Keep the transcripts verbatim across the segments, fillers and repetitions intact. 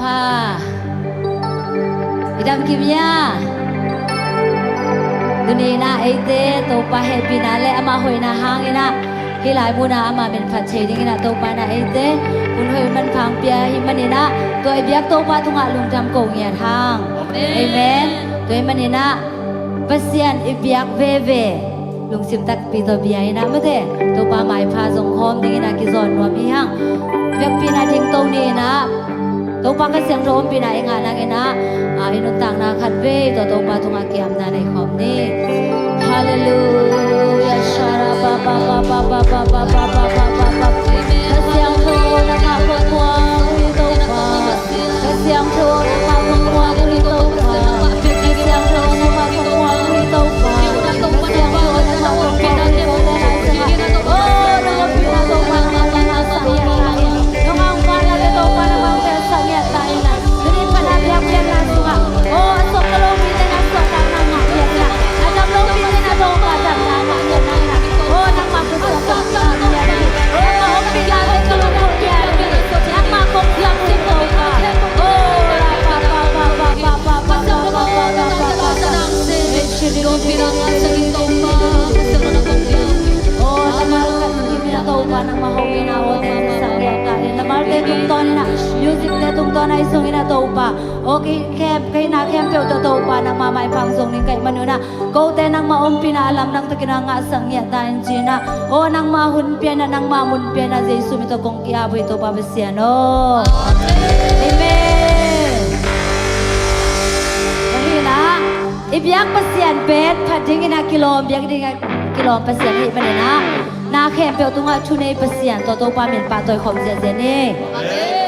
Pa, i dam kim hia? Tuni-in ah eite Topa hehpihna le amah hoihna hangin ah hih lai munah amah min phat thei dingin ah Topa in ah eite hun hoih manpha hong pia ahih manin ah tua i biak Topa tungah lungdam ko ngiat hang. Amen. Tua ahih manin ah Pasian i biak veve lungsim takpi tawh bia in ah mate Topa maipha zong khawm dingin ah kizawn nuam hi hang. Biakpiakna ding to ni in ah Topa Kha Siangtho ompihna i ngah nangin ah, ah, i nuntakna khat vei tawh Topa tungah kiamna nei khawm ni. Halleluiah. Shara pa pa pa pa pa pa pa pa pa pa pa pa. Kha Siangtho nangmah khuamuang uh hi Topa. Kha Siangtho nangmah khuamuang uh hi Topa. Kha Siangtho nangmah khuamuang uh hi Topa. Kha Siangtho nangmah khuamuang uh hi Topa. Oh, nangmah khuamuang uh hi Topa. Nangmah khuamuang uh hi Topa. Aw, na malkhat himna Topa nangmah hong ina aw, na malte tungtawn ina, music te tungtawn ai zong ina Topa. Aw, kei khempeuh, kei na khempeuh tawh Topa nangmah maipha zong ning kaih manun ah, kote nangmah ompihna a lamdang takin a ngahsak ngiat ta in ci-in ah. Aw, nangmah hun pia ina, nangmah mun pia ina, Jesu min tawh kong ki-ap uh hi Topa Pasian aw. Amen. Amen. Ahi ina. I biak Pasian pen phat dingin a kilawm, biak dingin a kilawm Pasian ahih manin ah, na khempeuh tungah thunei Pasian tawh Topa min pahtawi khawm ziahziah ni. Amen.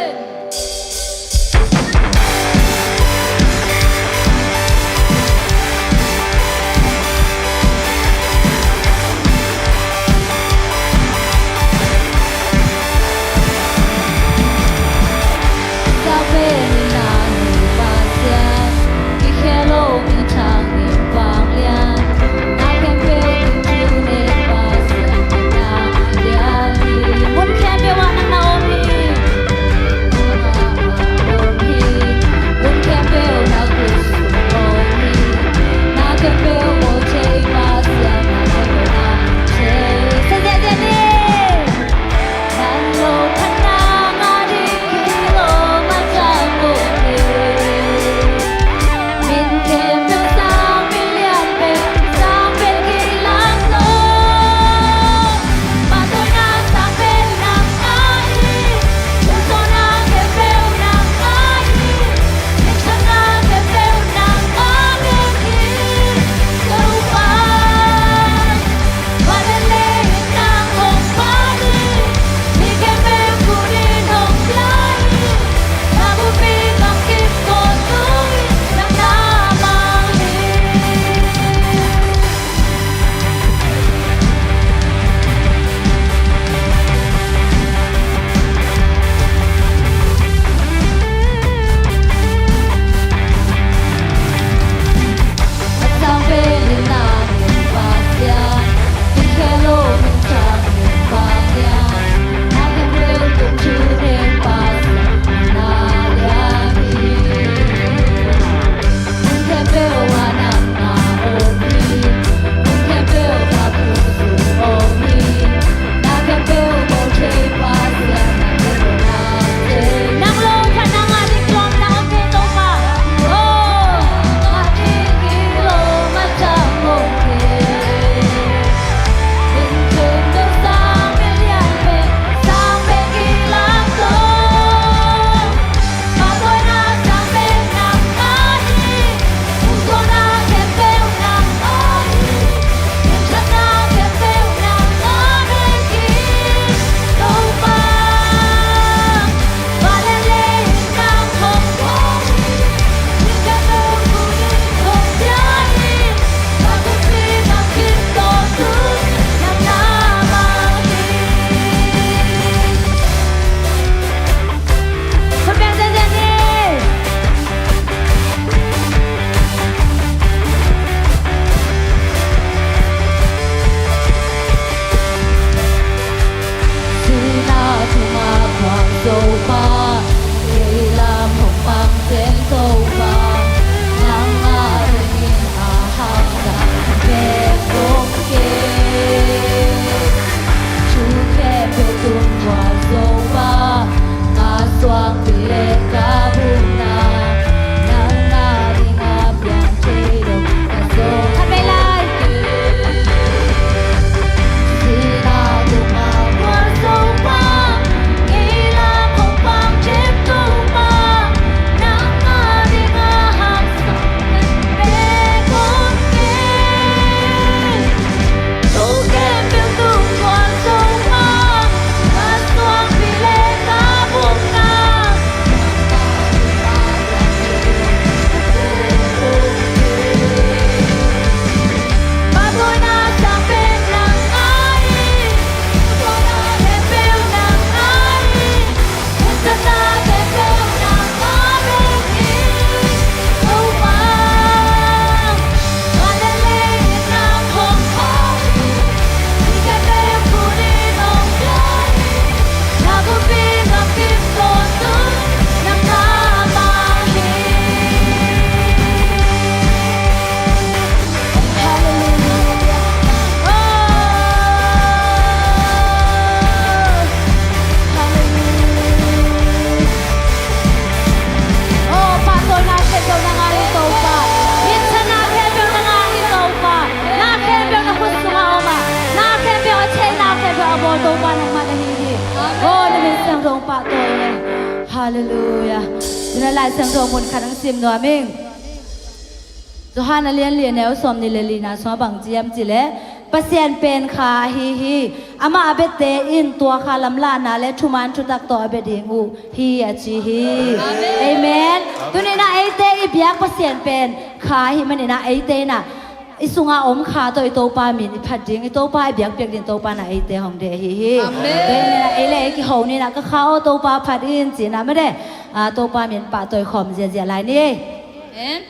Halleluiah. Tuna Lai Siangtho mun khat hong sim nuam ing. Johan a lian li, a neu sawmnih le lina sungah bang ci hiam cih leh, Pasian pen kha ahi hi. Amah a biate in tua kha lamlahna le thuman thutak tawh a bia ding uh hi, a ci hi. Amen. Amen. Tuni-in ah eite i biak Pasian pen kha ahih manin ah eite in ah i sunga om kha tawh i Topa min i phat ding, i Topa i biakpiak ding Topa in ah eite hong deih ahi hi. Amen. Tua ahih manin ah ei le ei kiho ni-in ah, ka kha aw, Topa phat in, ci-in ah made, ah, Topa min pahtawi khawm ziahziah lai ni. Amen.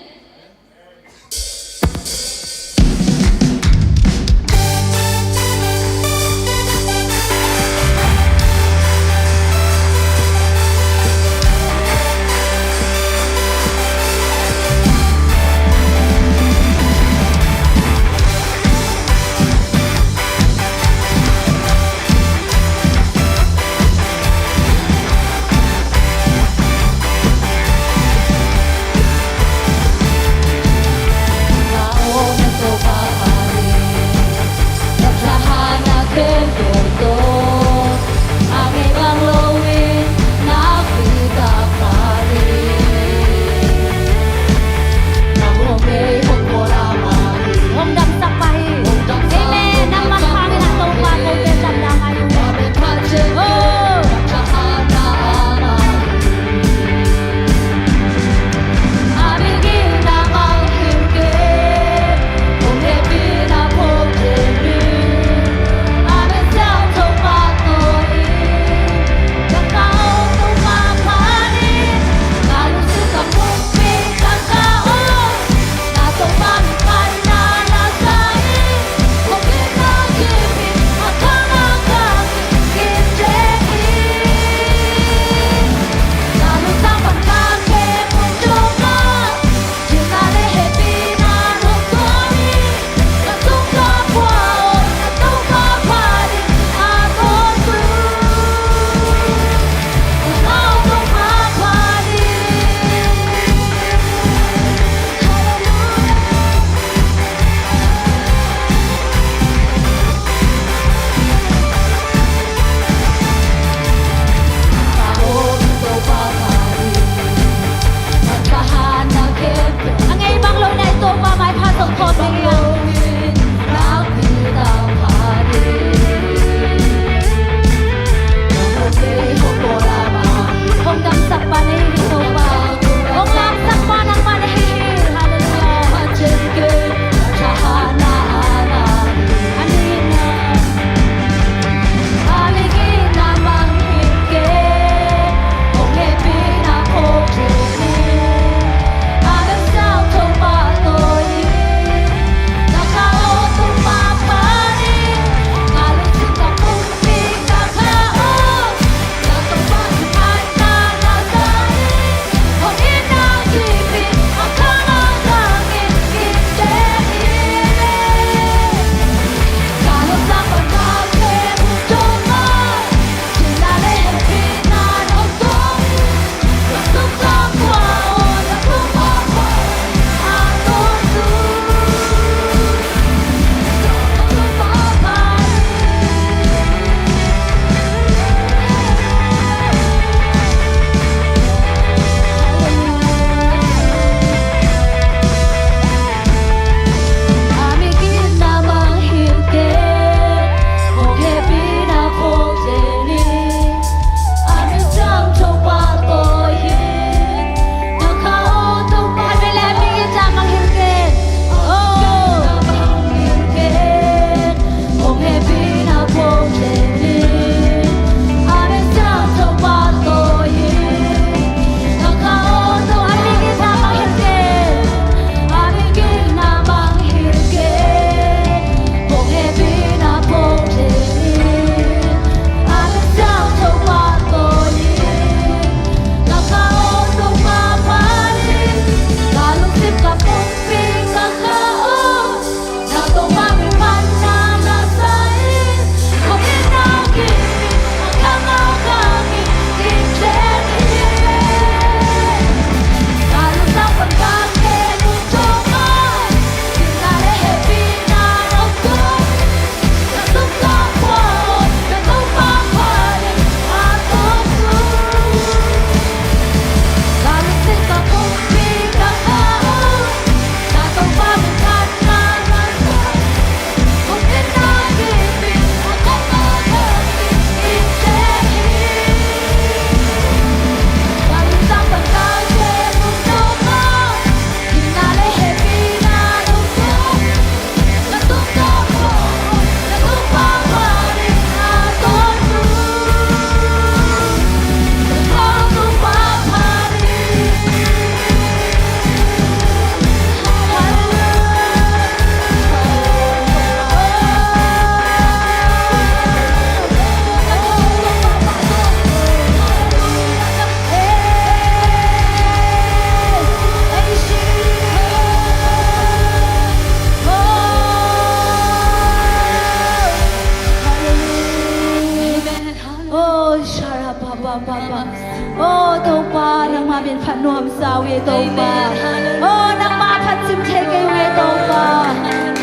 Hamsa uh hi Topa. Amen. Hallelujah. Oh, nangmah phat cim thei kei uh hi Topa.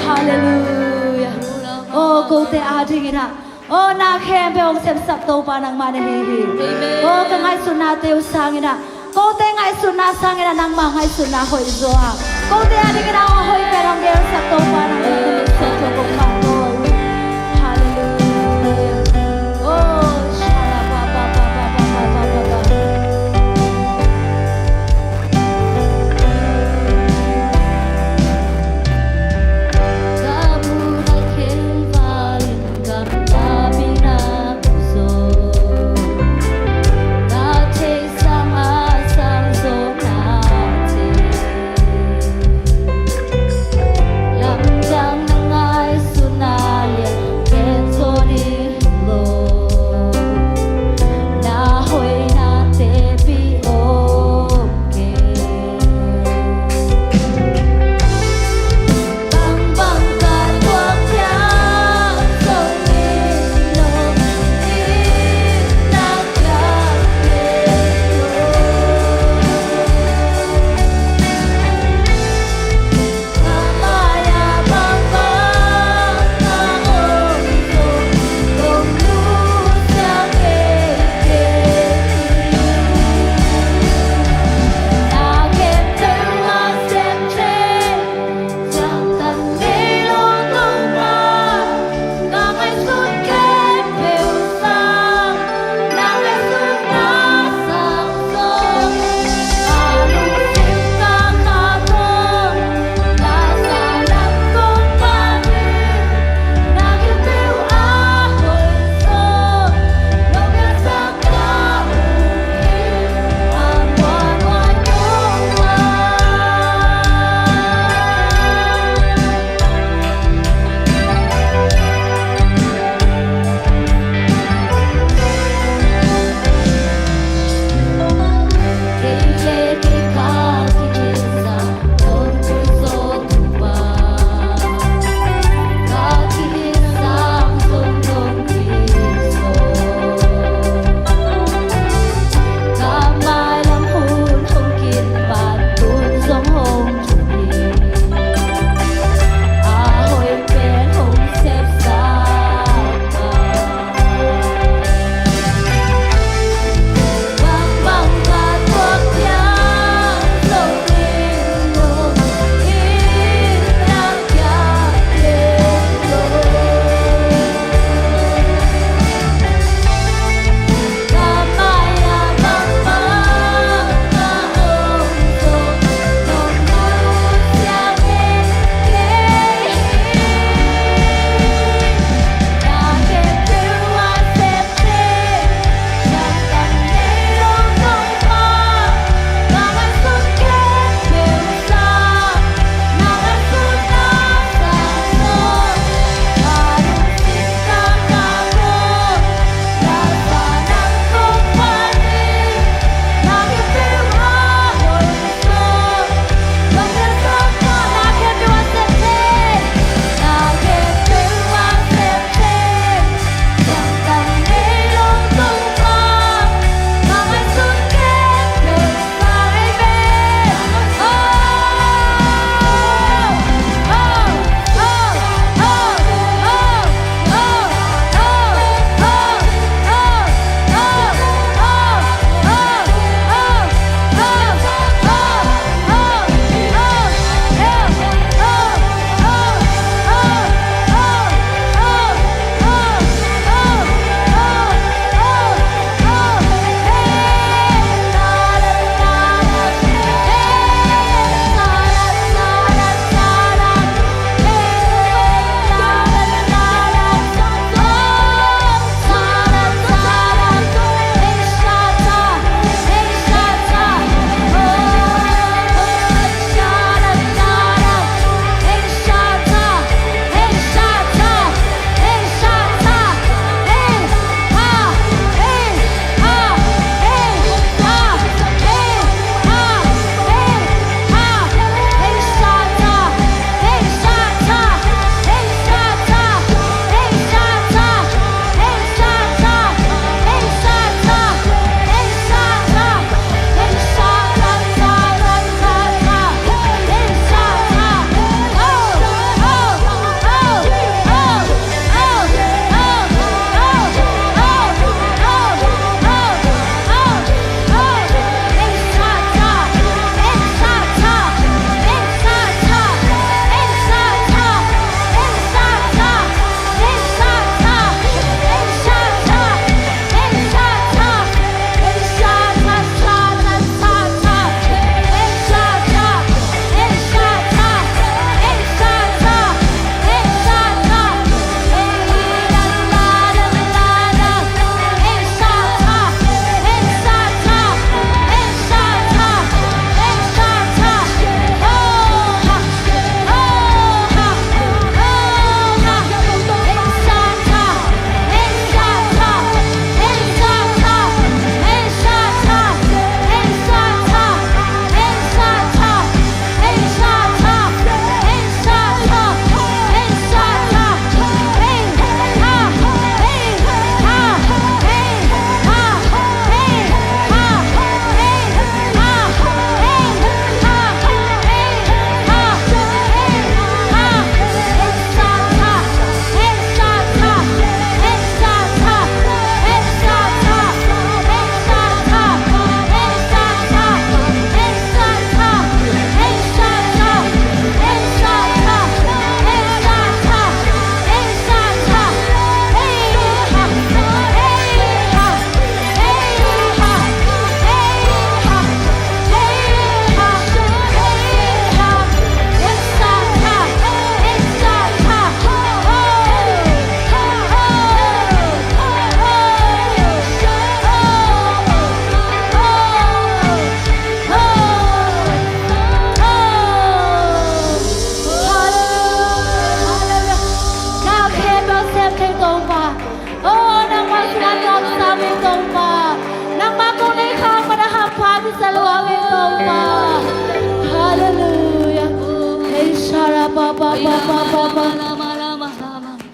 Hallelujah. Oh, kote adingin ah, oh, na khempeuh hong sepsak Topa nangmah na hi hi. Amen. Oh, ka ngaihsutnate uh sangin ah, kote ngaihsutna sangin ah nangmah ngaihsutna hoih zaw a, kote adingin ah hong hoih pen hong gelsak Topa nangmah na hi hi. Hallelujah. Oh, shala pa pa pa pa pa pa pa pa.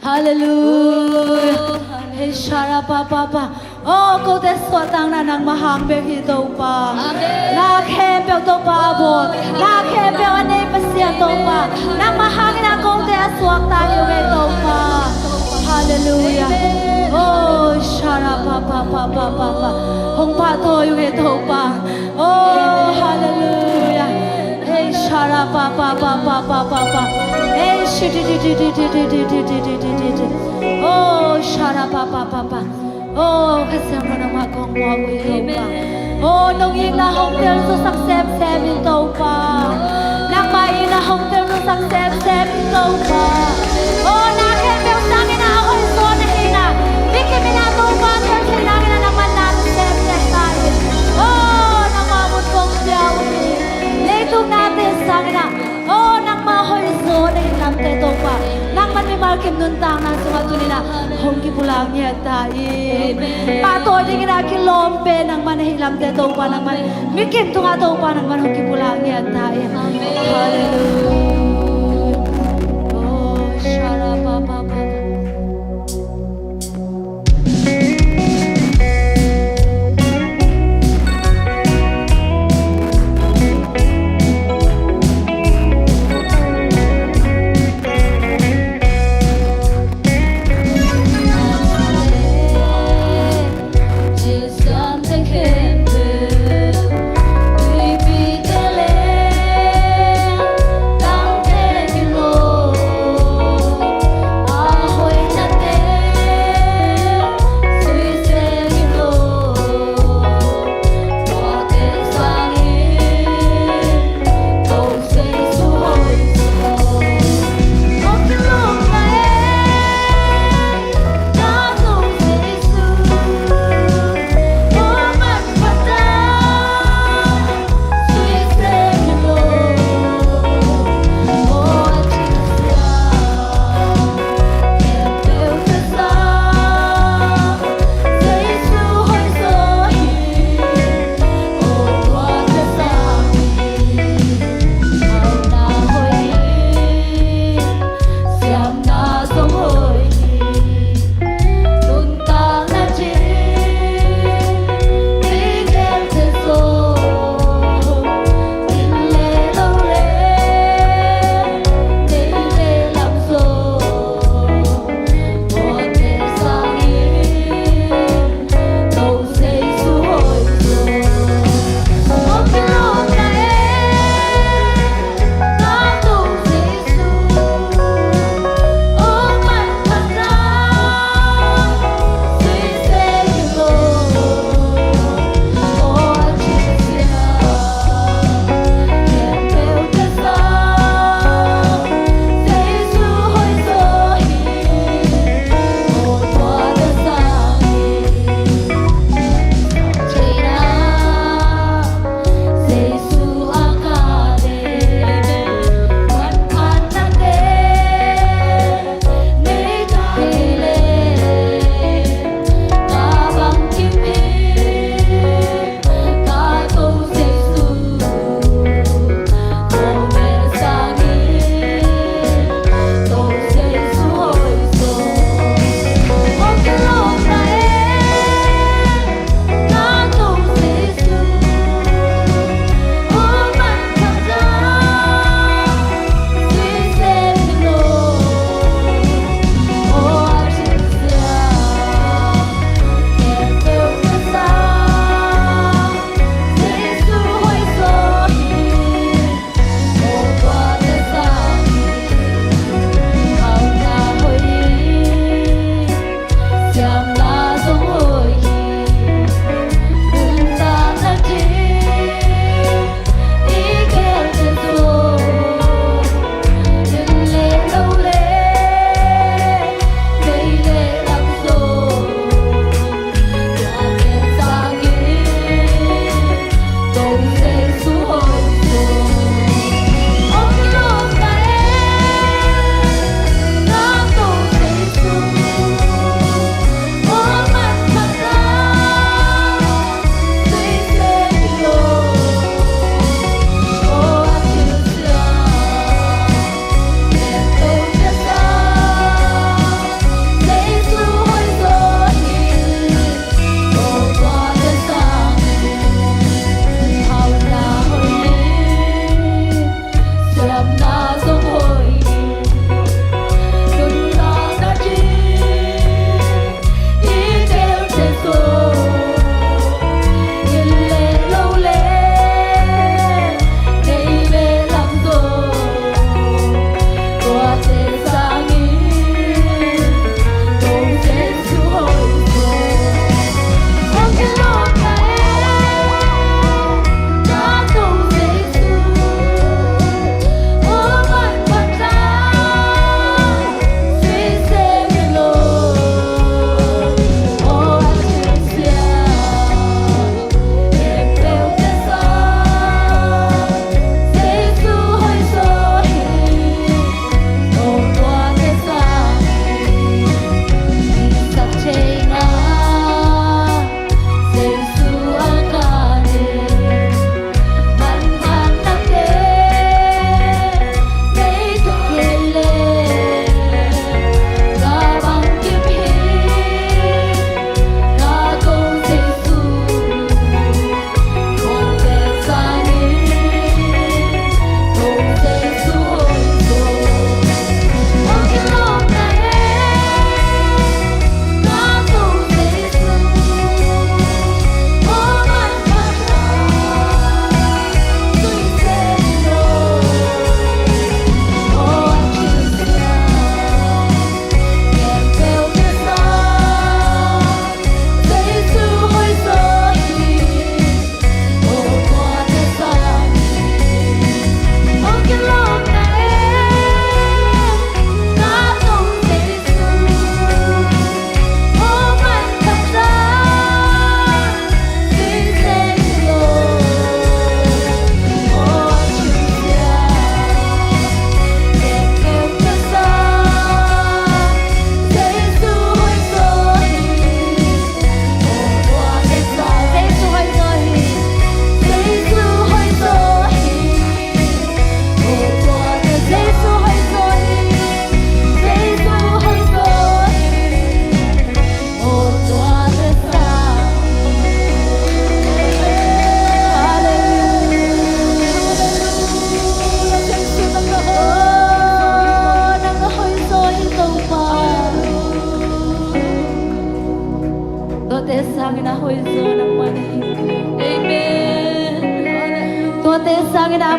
Hallelujah. Hey, shara pa pa pa. Oh, kote suahtakna nangmah hang bek hi Topa. Na khempeuh Topa a bawl, na khempeuh a nei Pasian Topa. Nangmah hangin a kote a suakta hi uh ve Topa. Hallelujah. Oh, shara pa pa pa pa pa pa. Hong pahtawi uh ve Topa. Oh, hallelujah. Hey, shara pa pa pa pa pa pa pa. Hey, shi ti ti ti ti ti ti ti ti ti ti ti ti. Oh, shara pa pa pa pa. Oh, Kha Siangtho nangmah kong muak uh hi Topa. Oh, nong itna hong telzusak semsem in Topa. Nangmah itna hong telzusak semsem in Topa. Oh, na khempeuh sangin a hoih zaw na hi na. Mi kim in a Topa teltheih nangin a nangmah na semsem ta hi. Oh, nangmah mun kong pia uh hi. Leitung nate sangin a. Oh, nangmah hoih zaw na hi lamte Topa. Nangmah mimal kim nuntakna sungah tuni-in a hong kipulak ngiat ta hi. Pahtawi dingin a kilawm pen nangmah na hi lamte Topa, nangmah mi kim tungah Topa nangmah hong kipulak ngiat ta hi. Hallelujah. Oh, shara pa pa pa pa.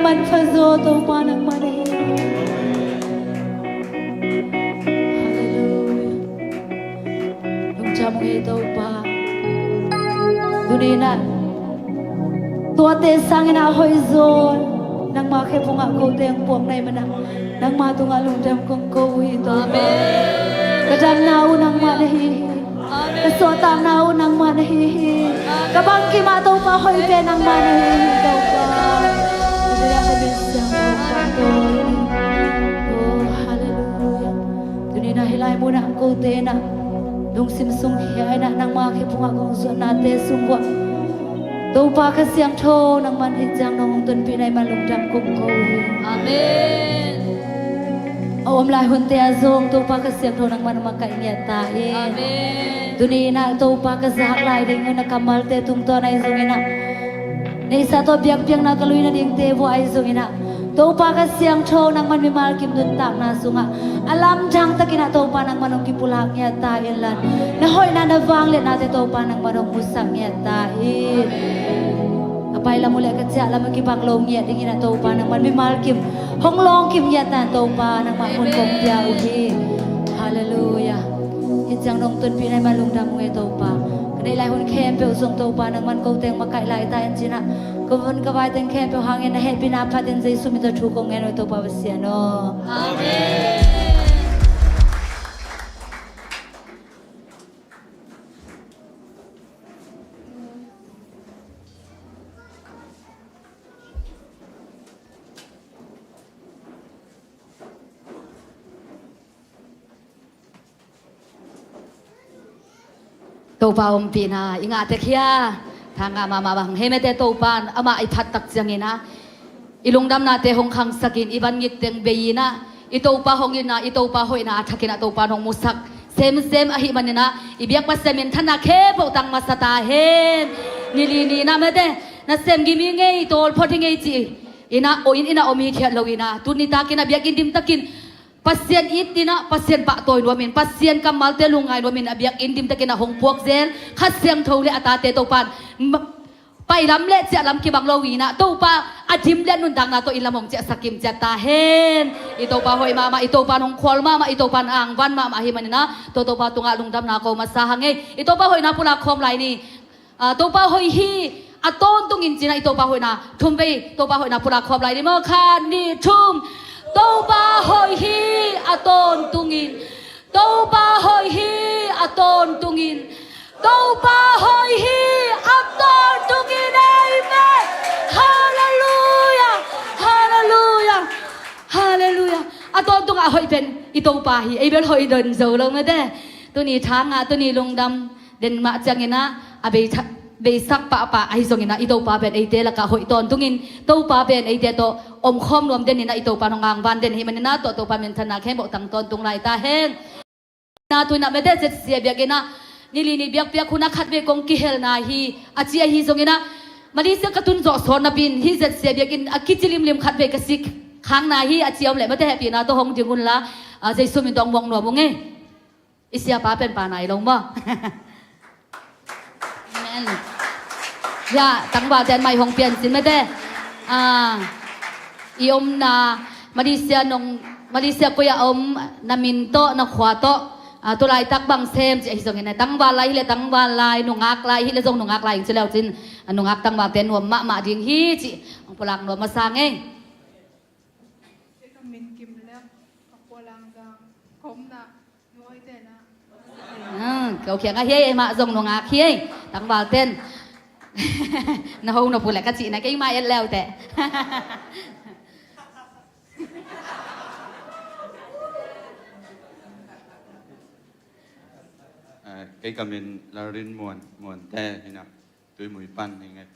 An pha zaw Topa nangmah na hi. Halleluia. Lungdam ung ei Topa. Tuni-in ah tuate sangin ah hoih zaw nangmah khe phungah kote hong puak na hih manin ah nangmah tungah lungdam kong ko uh hi Topa. Amen. Ka damna uh nangmah na hi hi. Amen. Ka suahtakna uh nangmah na hi hi. Amen. Ka bangkim ah Topa hoihte nangmah na hi hi Topa. Halleluia. Oh, halleluia. Tuni-in ah hih lai munah kote in ah lungsim sung khia in ah nangmah khe phungah kong zuatnate sung uah Topa Kha Siangtho nangman hih ciang nong tonpih na hih man lungdam kong ko hi. Amen. A om lai hunte ah zong Topa Kha Siangtho nangman makaih ngiat ta hi. Amen. Tuni-in ah Topa ka zak lai ding na kammalte tungtawn ahi zongin ah neihsa tawh biakpiakna ka lui nadingte vua ahi zongin ah Topa Kha Siangtho nangman mimal kim nuntakna sungah a lamdang takin ah Topa nangman hong kipulak ngiat ta inla, na hoihna na vangliatnate Topa nangman hong musak ngiat ta in. A pai lam uh le ka ciah lam uh kibang lo ngiat dingin ah Topa nangman mimal kim hong lawng kim ngiat ta in Topa nangmah mun kong pia uh hi. Halleluia. Hih ciang nong tonpih na hih man lungdam ung ei Topa. Ka neih lai hun khempeuh zong Topa nangman kote hong makaih lai ta in ci-in ah ka vun ka vai teng khempeuh hangin na hehpihna phatin Jesu min tawh thu kong ngen uh hi Topa Pasian aw. Amen. Topa ompihna i ngah tek hia? Thangah mahmah bang hei mete Topa amah i phat tak ciangin ah i lungdamnate hong khangsakin i vangik teng bei-in ah i Topa hong itna i Topa hoihna a thakin ah Topa hong musak semsem ahih manin ah i biak Pasian minthanna khempeuh tang masa ta hen. Ni li ni-in ah mete nasem gim hi ngei, tawl phot hi ngei ci-in ah aw inn inn ah om hithiat lo-in ah tuni takin ah biakinn dim takin Pasian it in ah Pasian pahtawi nuamin Pasian kammalte lungngai nuamin a biakinn dim takin ah hong puak zel Kha Siangtho le a tate Topa in ma- pai lam le ciah lam kibang lo-in ah Topa a dim le nuntakna tawh inn lam hong ciahsak kim ciat ta hen. I Topa hoih mahmah, i Topa in hong khual mahmah, i Topa in angvan mahmah ahih manin ah tua Topa tungah lungdamna ko masa hang ei. I Topa hoihna pulak khawm lai ni. Ah, Topa hoih hi a tawntungin ci-in ah i Topa hoihna thum vei Topa hoihna pulak khawm lai ni maw? Khat nih thum. Topa hoih hi a tawntungin. Topa hoih hi a tawntungin. Topa hoih hi a tawntungin. Amen. Halleluia. Halleluia. Halleluia. A tawntungah a hoih pen i Topa hi. Ei bel hoih don zo lo mete. Tuni thangah tuni lungdam den mah ciangin ah a bei tha- beisak pahpah ahi zongin ah i Topa pen eite lakah hoih tawntungin Topa pen eite tawh omkhawm nuam den in ah i Topa in hong angvan den ahih manin ah tua Topa minthanna khempeuh tang tawntung lai ta hen. Na tu-in ah mete Zet Sia biakinn ah ni li ni biakpiak hun ah khatvei kong kihelna hi a ci ahi zongin ah Malaysia ka tun zawh sawt napi-in hih Zet Sia biakinn a kici limlim khatvei ka sik khakna hi a ci a om leh mete hehpihna tawh hong ding unla, ah, Jesu min tawh hong muak nuam ung ei. I siapa pen pa nai lo maw? Amen. Ya, tangvalte in mai hong pian sin mete. Ah, i omna Malaysia nong, Malaysia koi-ah om, na min tawh, na khua tawh, ah, tu laitak bang sem cih ahi zongin ah tangval lai hi leh tangval lai, nungak lai hi leh zong nungak lai ing ci leu cin, ah, nungak tangvalte nuam mahmah ding hi cih hong pulak nuam masa ing ei. Ka min Kim Lek, ka khua Langdang, ka omna Nuai tena. Ah, ko khiang ah hi ei, mah zong nungak hi ei. Tangval ten. Na ho na pu leh ka cihna kei mah et leu teh. Ah, kei ka min Lalrin Muan, Muan te hi na. Tuimui pan hi ngei.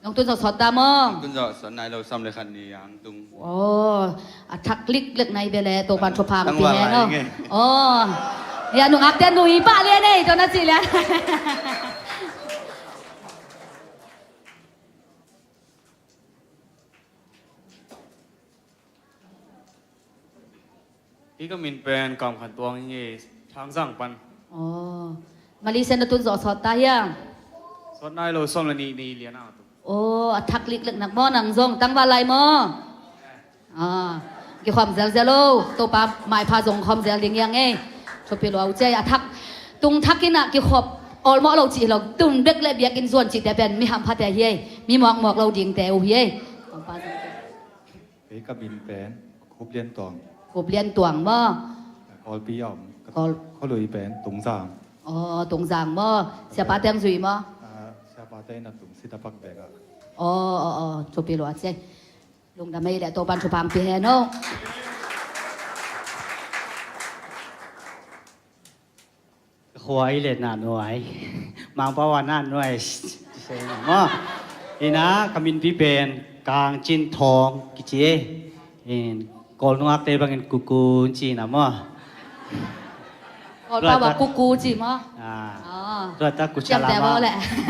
Nong tun zawh sawt ta maw? Nong tun zawh sawt nai lo, sawm le khat ni ang tung. Aw, a thak liklik nai bia leh Topan thupha hong pia hen aw. Aw, ya nungakte nui pah lian ei, tua na cih lian. Hi ka min pen Kam Khan Tuang hi ngei, Thangzang pan. Aw. Malaysia na tun zawh sawt ta hiam? Sawt nai lo, sawm le nih ni lian a tu. Aw. Aw, a thak liklik nak maw, nang zong tangval lai maw? Aw, kikhawm zelzel o. Topa maipha zong khawm zel ding hi hang ei. Thupi lua uh ci ei. A thak, tung thak in ah kikhop awlmawh lo cih hi lo. Tung bek le biakinn zuan cihte pen mi hamphate hi ei. Mi mawkmawk lo dingte uh hi ei. Topa zong ci. Kei ka min pen Khup Lian Tuang. Khup Lian Tuang maw? Kawlpi a om. Kawl- Khualui pen Tungzang. Aw, Tungzang maw? Siapa teng zui maw? Ah, siapa teng na tung sita pak bek ah. Aw, aw, aw, thupi lua ci ei. Lungdam ei le Topan thupha hong pia hen o. Ka khua i le na nuai. Mangpau a na nuai. Maw. Ina ka minpi pen Kang Cin Thawng kici ei. In Kawl nungakte bangin Kuku ci na maw. Kawl pau a Kuku ci maw? Ah. Ah. Tua ta Kucha Lama.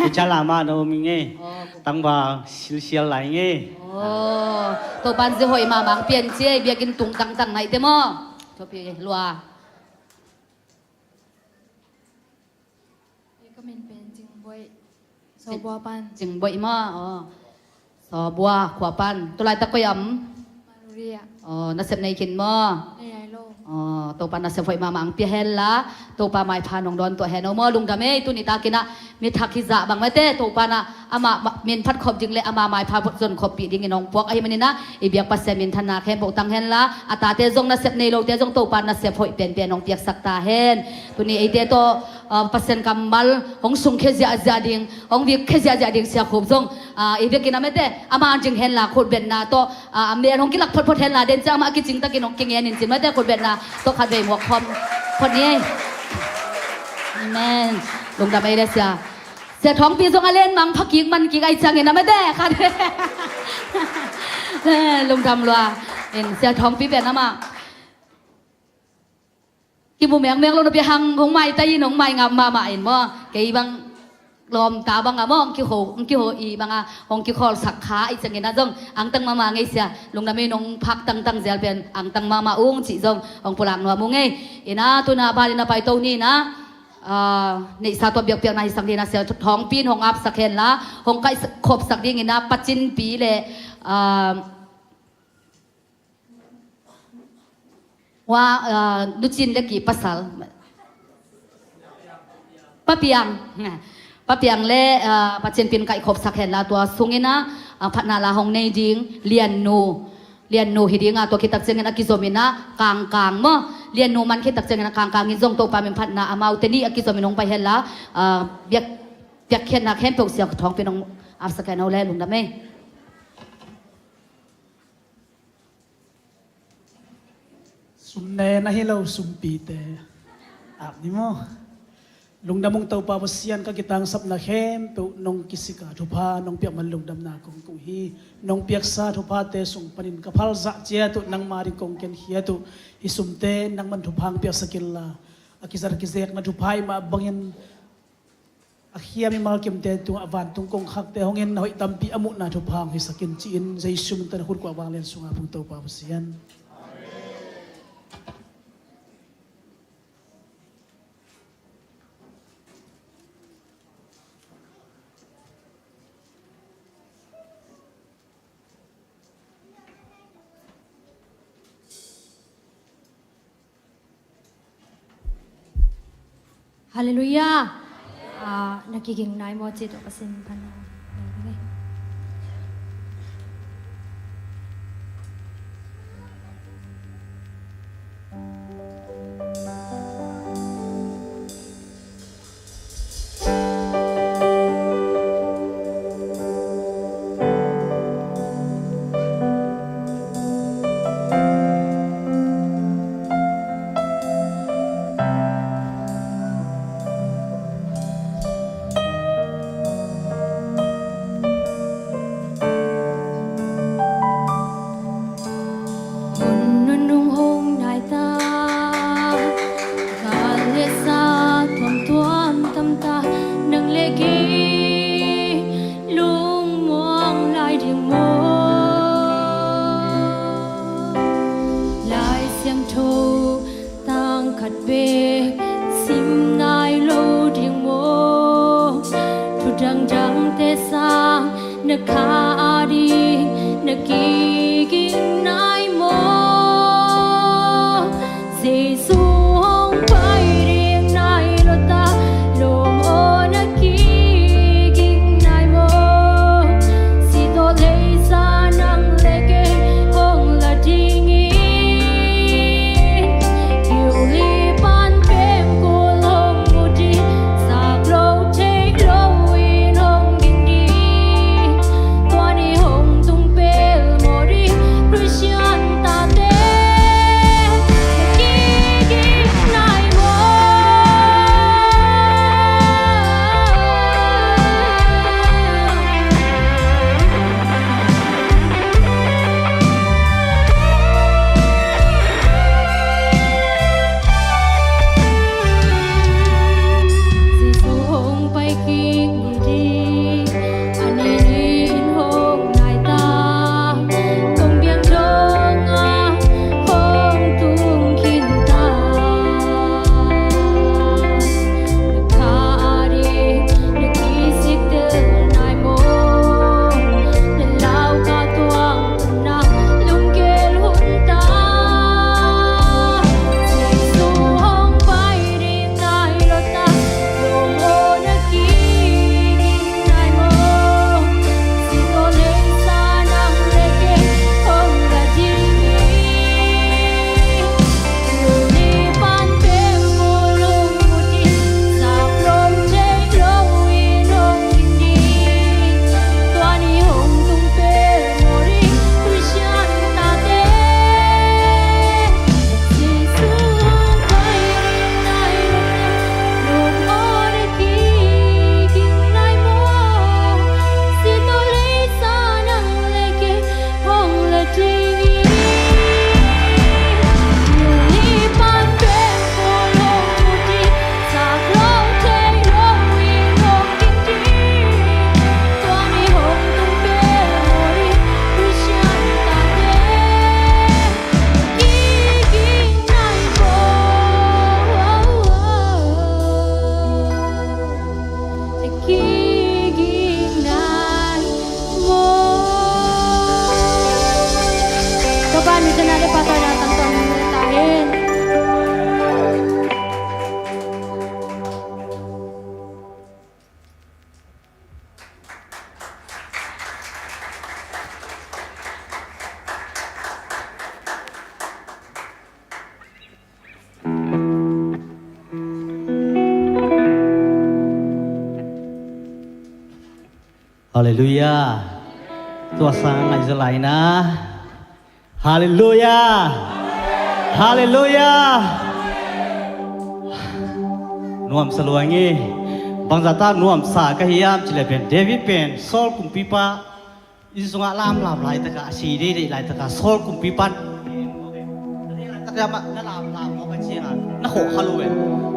Kucha Lama na um ing ei. Oh, Kuku. Tangval silsial lai ing ei. Oh. Topan zia hoih mahmah pian ci ei, biakinn tung tangtang naite maw. Thupi lua. Ka min pen Cing Boih. Sawbua pan. Cing Boih maw? Aw. Sawbua khua pan. Tulaitak koi om? Maluria. Aw, nasep nei khin maw? Nei ai lo. Aw, Topa nasep hoih mahmah ang pia hen la. Topa maipha nong dawn tuah hen o maw, lungdam ei. Tuni takin ah mi thak hi zah bang mate, Topa na amah ma-, min phat khop ding le ama maipha zon khoppih dingin hong puak ahih manin ah, i biak Pasian minthanna khempeuh tang hen la, a tate zong nasep nei lote zong Topa nasep hoih penpen hong piaksak ta hen. Tuni eite tawh, ah, Pasian kammal hong sungkhia ziahziah ding, hong vikkhia ziahziah ding Sia Khup zong, ah, i vekin a mete, ama ding hen la khutbetna tawh, ah, a mel hong kilak photphot hen la, den ciang amah kicing takin hong kingen in cin mate, khutbetna tawh khat vei muak khawm phot ni ei. Amen. Lungdam ei le sia. Sia Thawngpi zong a len mang pha kik man kik ai ciangin a mate khat. Lungdam lua. In Sia Thawngpi pen amah kimu mengmeng lo napi hang hong maitai in hong maingap mahmah in maw. Kei bang lawmta bang a maw hong kiho, hong kiho i bang a hong kikhawlsak kha i ciangin a zong angtang mahmah ngei sia. Lungdam ei, nong phak tangtang zel pen angtang mahmah ung cih zong hong pulak nuam ung ei. Ina tuna bal ina paito ni na. Ah, neihsa tua biakpiakna hi sak dingin a Sia Thawngpi in hong apsak hen la, hong kaih khopsak dingin a Pacinpi le, ah, hua, ah, Nucin le ki pasal. Papiang. Papiang le, ah, Pacinpi in kaih khopsak hen la tua sungin a, ah, phatna la hong nei ding Liannu. Liannu hi ding a, tua khit tak ciangin a kizom in a Kangkang maw. Liannu man khit tak ciangin a Kangkang in zong Topa min phatna amaute nih a kizom in hong pai hen la, ah, biak, biakkhiatna khempeuh Sia Thawngpi in hong apsak hen o le, lungdam ei. Sum ne na hi lo, sumpite. Ap ni maw. Lungdam ung Topa Pasian, ka kitangsapna khempeuh nong kisik a, thupha nong piak man lungdamna kong ko hi. Nong piaksa thuphate sung panin ka phal zah ciat uh nangma ding kong ken khiat uh. Hih sumte nangman thupha hong piaksak inla, a kizat a kizekna thupha i mah bangin a khia mimal kimte tungah vantung kongkhakte hong en, na hoih tampi a muhna thupha hong hisak in ci-in Jesu min tawh na khut kuah vanglian sungah pung Topa Pasian. Halleluiah. Ah, na kiging nai maw, ci tawh ka sin pan. Ging nai maw, Jesu hong pai ding nai lo ta, lawm aw na kiging nai maw, si tawh leisa nang le kei hong la ding in, Galilee pan peng kul hong mu ding, zak lo thei lo in hong ging ding. Tua ni hong tung pelmawh ding Khristian tate, na kiging nai maw. Jesu hong pai kik ni ding, a ni ni in hong nai ta, kong biang dong a hong tung khin ta. Na kha a ding, na kisik tel nai maw, na lau ka tuang na lunggel hun ta. Jesu hong pai ding nai lo ta, lawm aw na kiging nai maw. Si tawh leisa nang le kei hong la ding in, Galilee pan peng kul hong mu ding, zak lo thei lo in hong ging ding. Tua ni hong tung pelmawh ding Khristian tate, Jesu hong pai ding nai lo ta, lawm aw na kiging nai maw. Si tawh leisa nang le kei hong la ding in, Galilee pan peng kul hong mu ding, zak lo thei lo in hong ging ding. Tua ni hong tung pelmawh ding Khristian tate, na kiging nai maw. Na kiging nai maw. Topa min thang a le pahtawina tangtang ta hen. Halleluiah. Tua sang ngaih zaw lai na. Halleluiah. Halleluiah. Nuamsa lua ing. Bangzah ta nuamsa ka hiam cih leh pen David pen Saul kumpipa inn sungah lamlam laitakah, a si deihdeih laitakah Saul kumpipa inn sungah na lamlam mawk a ciangah na khawh kha lo ve.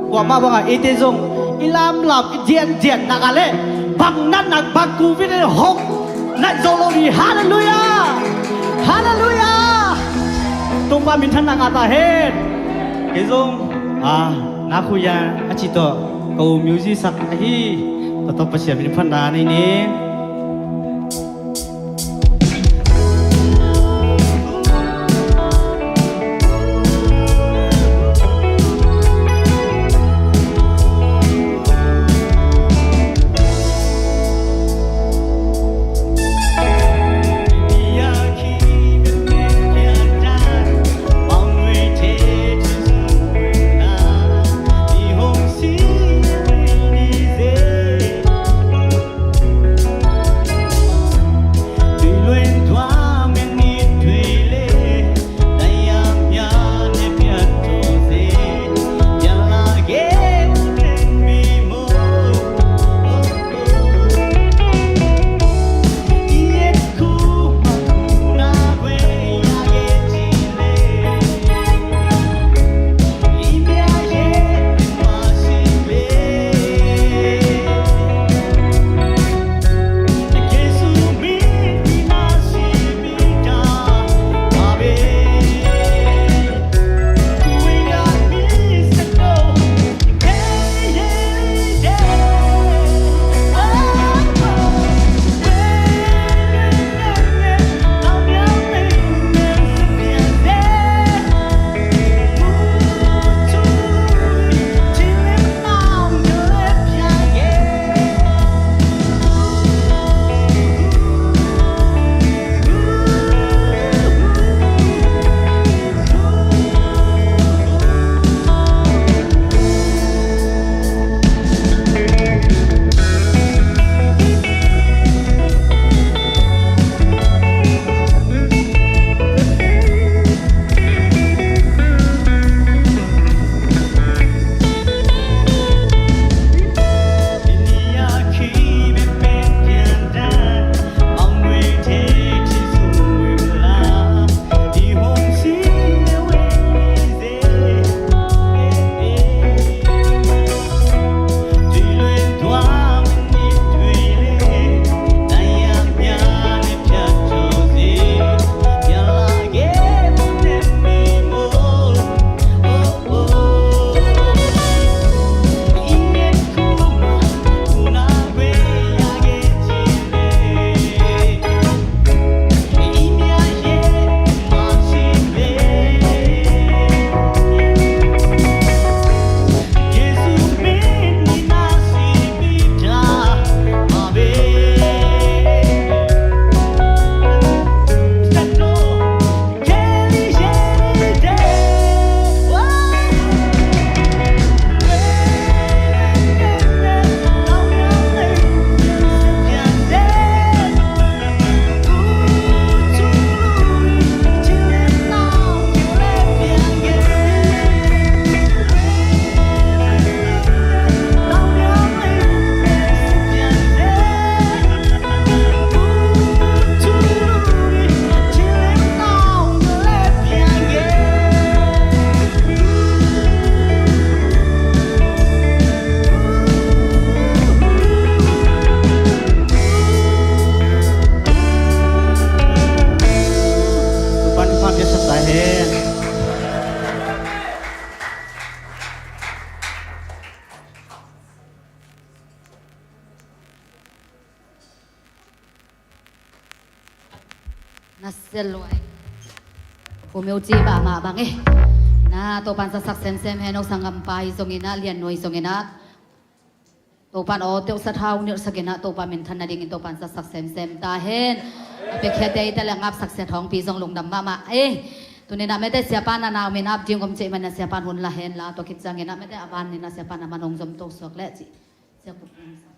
Kuamah bangah eite zong i lamlam i diandian nakah leh bang natna bang covid in hong naih zo lo ding. Halleluiah. Halleluiah. Topa min thang na ngah ta hen. Kei zong a na khuya a ci tawh ka u music sak ahi. Tua tawh Pasian min phatna nei ni. Tel luai. Pu Meu Ci mahmah bang e. Na, Topan zatsak semsem hen, aw sanggampa i zongin ah, Lian Nuai zongin ah, Topan aw teuh sat hau nilh sakin ah, Topa minthan nadingin Topan zatsak semsem ta hen. A piakkhiate i ta le ngapsak sia thawngpi zong lungdam mahmah e. Tuninah mete siapa na nau min ap ding om ceh manah siapa hun la hen la, tua khit ciangin ah mete a ban ninah siapa na man hong zom to suak leh cih. Siapa hun sa.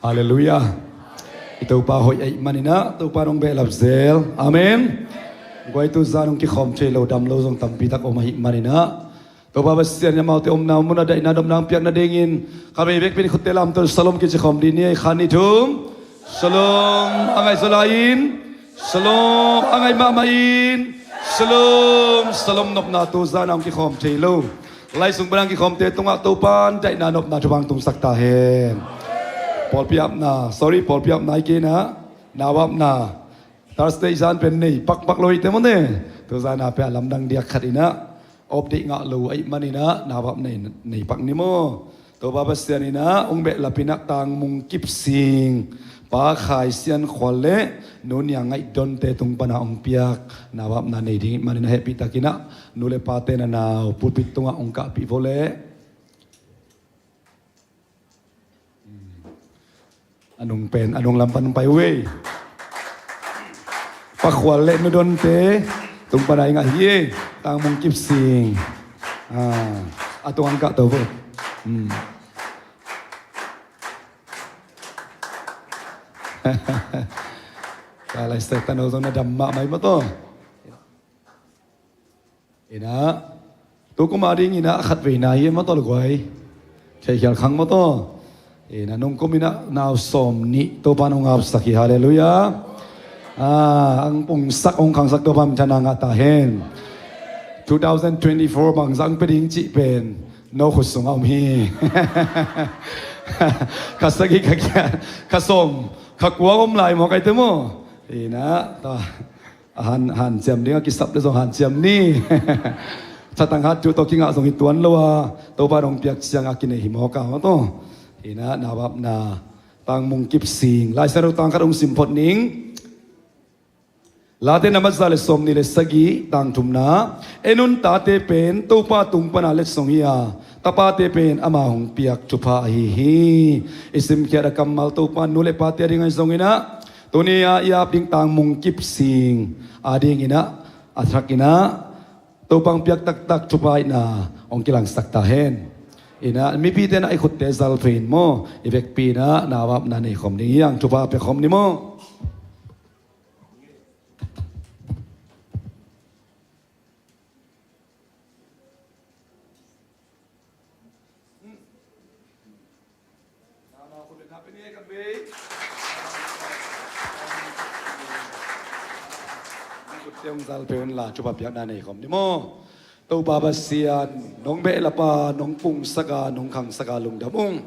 Halleluiah. I Topa hoih ahih maninah Topa nong behlap zel. Amen. Guai, tu zan hong kikhawm thei lo dam lo zong tampi tak om ahih maninah Topa Pasian in amaute omna munah daihna nopna hong piak nadingin kha vei vekpi in khutte lamto shalom kici khawm dih ni. Ei, khat, nih, thum. Shalom a ngaih zaw lai-in, shalom a ngaih mahmah in, shalom, shalom. Nopna tu zan a hong kikhawm thei lo, lai sung pan a hong kikhawmte tungah Topan daihna nopna thupha hong tungsak ta hen. Pawlpi apna, sorry, pawlpi apna hi kei inah, nau apna Thursday zan pen nei pakpak lo hi te maw ne. Tu zan a pen a lamdang diak khat inah update ngah lo ahih maninah nau ap nei, nei pak ni maw. Topa Pasian inah hong behlap inah Tang Mung Kip Sing, Pa Khai Sian Khual le Nu Nia Ngaih Donte tung pana hong piak nau apna nei ding ahih maninah hehpih takinah nu le pate na nau pulpit tungah hong kahpih vo leh. A nung pen, a nung lam pan pai uh ei. Pa Khual le Nu Donte tung pana i ngah hi ei. Tang Mung Kip Sing. Ah, a tung ang kah to vo. Hmm. Ka lai sek tano zong na dam mahmah hi maw taw. Inah, tu kum a ding inah a khat veina hi maw taw le guai. Kheikhial khang maw taw. Inah nung kum inah nau sawm nih Topa nong ngapsak hi, halleluiah. Ah, ang pungsak hong khangsak Topa minthanna ngah ta hen. Two thousand twenty-four bangzah ang pia ding cih pen no khut sungah om hi. Kha sagih, kha giat, kha sawm, kha kua om lai maw kaite maw. Inah ta. A han, hanciam ding a kisap le zong hanciam ni. Thatang hat tu tawh kingah zong hi tuan lo a, Topa dong piak ciang a kinei hi mawk a maw taw. Inah nau apna Tang Mung Kip Sing, Lai Siangtho tang khat hong sim phot ning. Late na mat za le sawm nih le sagih, tang thumna. En un, tate pen Topa tung pana letsong hi a, tapate pen ama hong piak thupha ahi hi. I simkhiat a kammal Topa nu le pate a ding ahi zong inah tuni a i ap ding Tang Mung Kip Sing a ding inah a thak inah Topa hong piak taktak thupha ahihna hong kilangsak ta hen. Inah mipite na i khutte zal phei in maw, i vekpi inah nau apna nei khawm ding hi hang, thupha pia khawm ni maw. Topa Pasian, nong behlap a, nong pungsak a, nong khangsak a lungdam ung.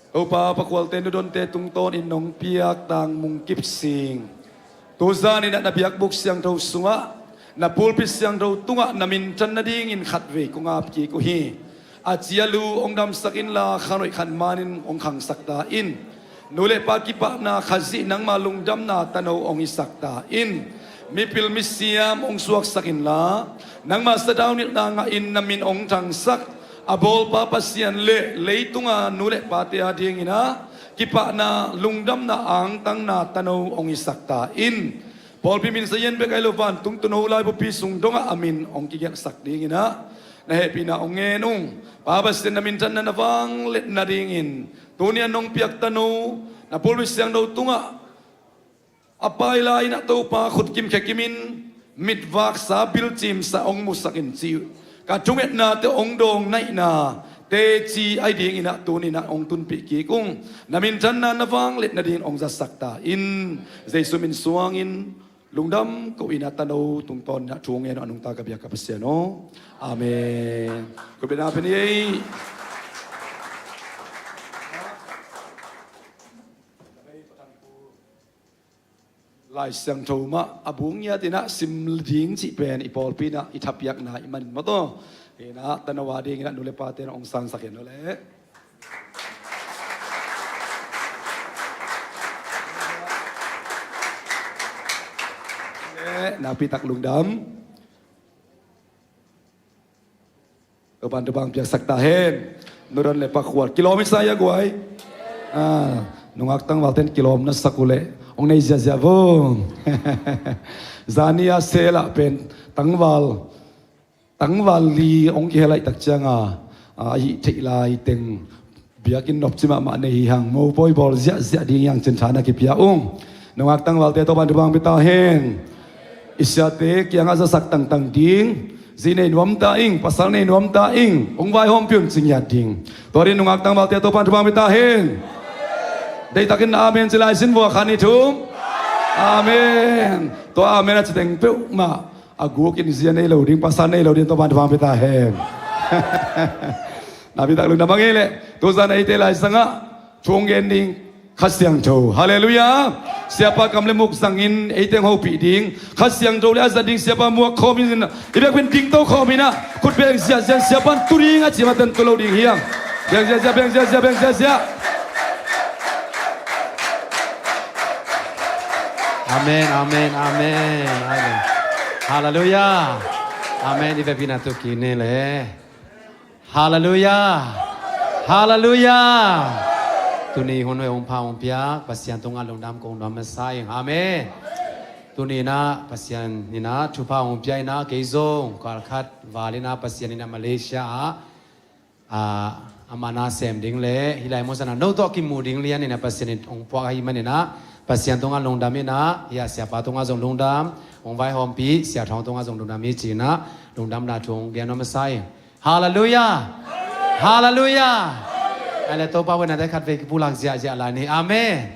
Topa, Pa Khualte, Nu Donte tungtawnin nong piak Tang Mung Kip Sing, tu zanin ah na biakbuk siangtho sungah, na pulpit siangtho tungah na minthan nadingin khatvei kong ap kik uh hi. A cialu hong damsak inla, khanhoih khat manin hong khangsak ta in. Nu le pa kipahna, Khazih nangma lungdamna tano hong hisak ta in. Mipil misiam hong suaksak inla, nangma sadau nilhna ngahin na min hong thangsak a bawlpa Pasian le leitunga nu le pate a dingin ah kipahna, lungdamna, angtangna tano hong hisak ta in. Pawlpi min sazian bek ahi lo, vantung tuuno lai bupi sung dongah a min hong kigelhsak dingin ah na hehpihna hong ngen ung. Pa Pasian, na minthanna na vangliatna dingin tuni a nong piak tano, na pulpit siangtho tungah a pai lai-in ah Topa, khut kim khe kimin mitvaksa, bilcimsa hong musak in ci uh. Ka thungetnate hong dawng naihna teci ahi dingin ah tuni-in ah hong tunpih kik ung. Na minthanna na vangliatna dingin hong zatsak ta in. Jesu min suangin lungdam ko-in ah tano tungtawnin ah thu hong ngen uh a nungta ka biak ka Pasian aw. Amen. Khut beng na pia ni ei. Lai Siangtho mah a bung ngiatin ah sim ding cih pen i pawlpi in ah i thapiakna ahih manin maw taw. Hi-in ah tano a dingin ah nu le pate in ah hong sansak hen aw leh. Nakpi tak lungdam. Topa'n thupha hong piaksak ta hen. Nuron le pakhuat kilawm i sa ia guai. Ah, nungak tangval ten kilawm na sak uh leh hong nei ziahziah vung. Zani a sel ah pen tangval tangval li hong kihel laih tak cianga, a, a hih theih lai teng biakinn nopci mahmah nei hi hang, mopawi bawl ziahziah ding hi hang cin tha na kipia ung. Nungak tangvalte Topa'n thupha hong pia ta hen. I siate kiangah zasak tangtang ding. Zi nei nuam ta ing, pasal nei nuam ta ing, hong vaihawmpih un ci ngiat ding. Tua ding nungak tangvalte Topa'n thupha hong pia ta hen. Deihtakin amen ci lai sin vua, khat nih thum. Amen. Tua amen a ci teng peuhmah a guk in zi a nei lo ding, pasal nei lo ding, Topa'n thupha hong pia ta hen. Nakpi tak lungdam. Bang e leh tuzan eite Lai Sangah thu hong gen ding Kha Siangtho. Halleluiah. Siapa kam le muk zangin eite hong hopih ding Kha Siangtho le a zat ding Siapa muak khawm in, i biakinn dingto khawm in ah, khut beng ziahziah in, Siapa'n tu ding a ci maten tu lo ding hi hang. Beng ziahziah, beng ziahziah, beng ziahziah. Amen, amen, amen, amen. Halleluiah. Amen. I vekpi-in ah tu kik ni leh. Halleluiah. Halleluiah. Tuni hun hoih hong pha hong piak Pasian tungah lungdam kong nuam masa ing. Amen. Tuni-in ah Pasian in ah thupha hong pia in ah, kei zong kal khat val in ah Pasian in ah Malaysia ah, ah, amah na sem ding le hih lai muansan ah no tawh kimu ding lian in ah Pasian in hong puak ahih manin ah, Pasian tungah lungdam in ah, hih a siapa tungah zong lungdam, hong vaihawmpih Sia Thawng tungah zong lungdam hi ci-in ah lungdamna thu hong gen nuam masa ing. Halleluiah. Halleluiah. Ai le Topa hoih nate khatvei kipulak ziahziah lai ni. Amen.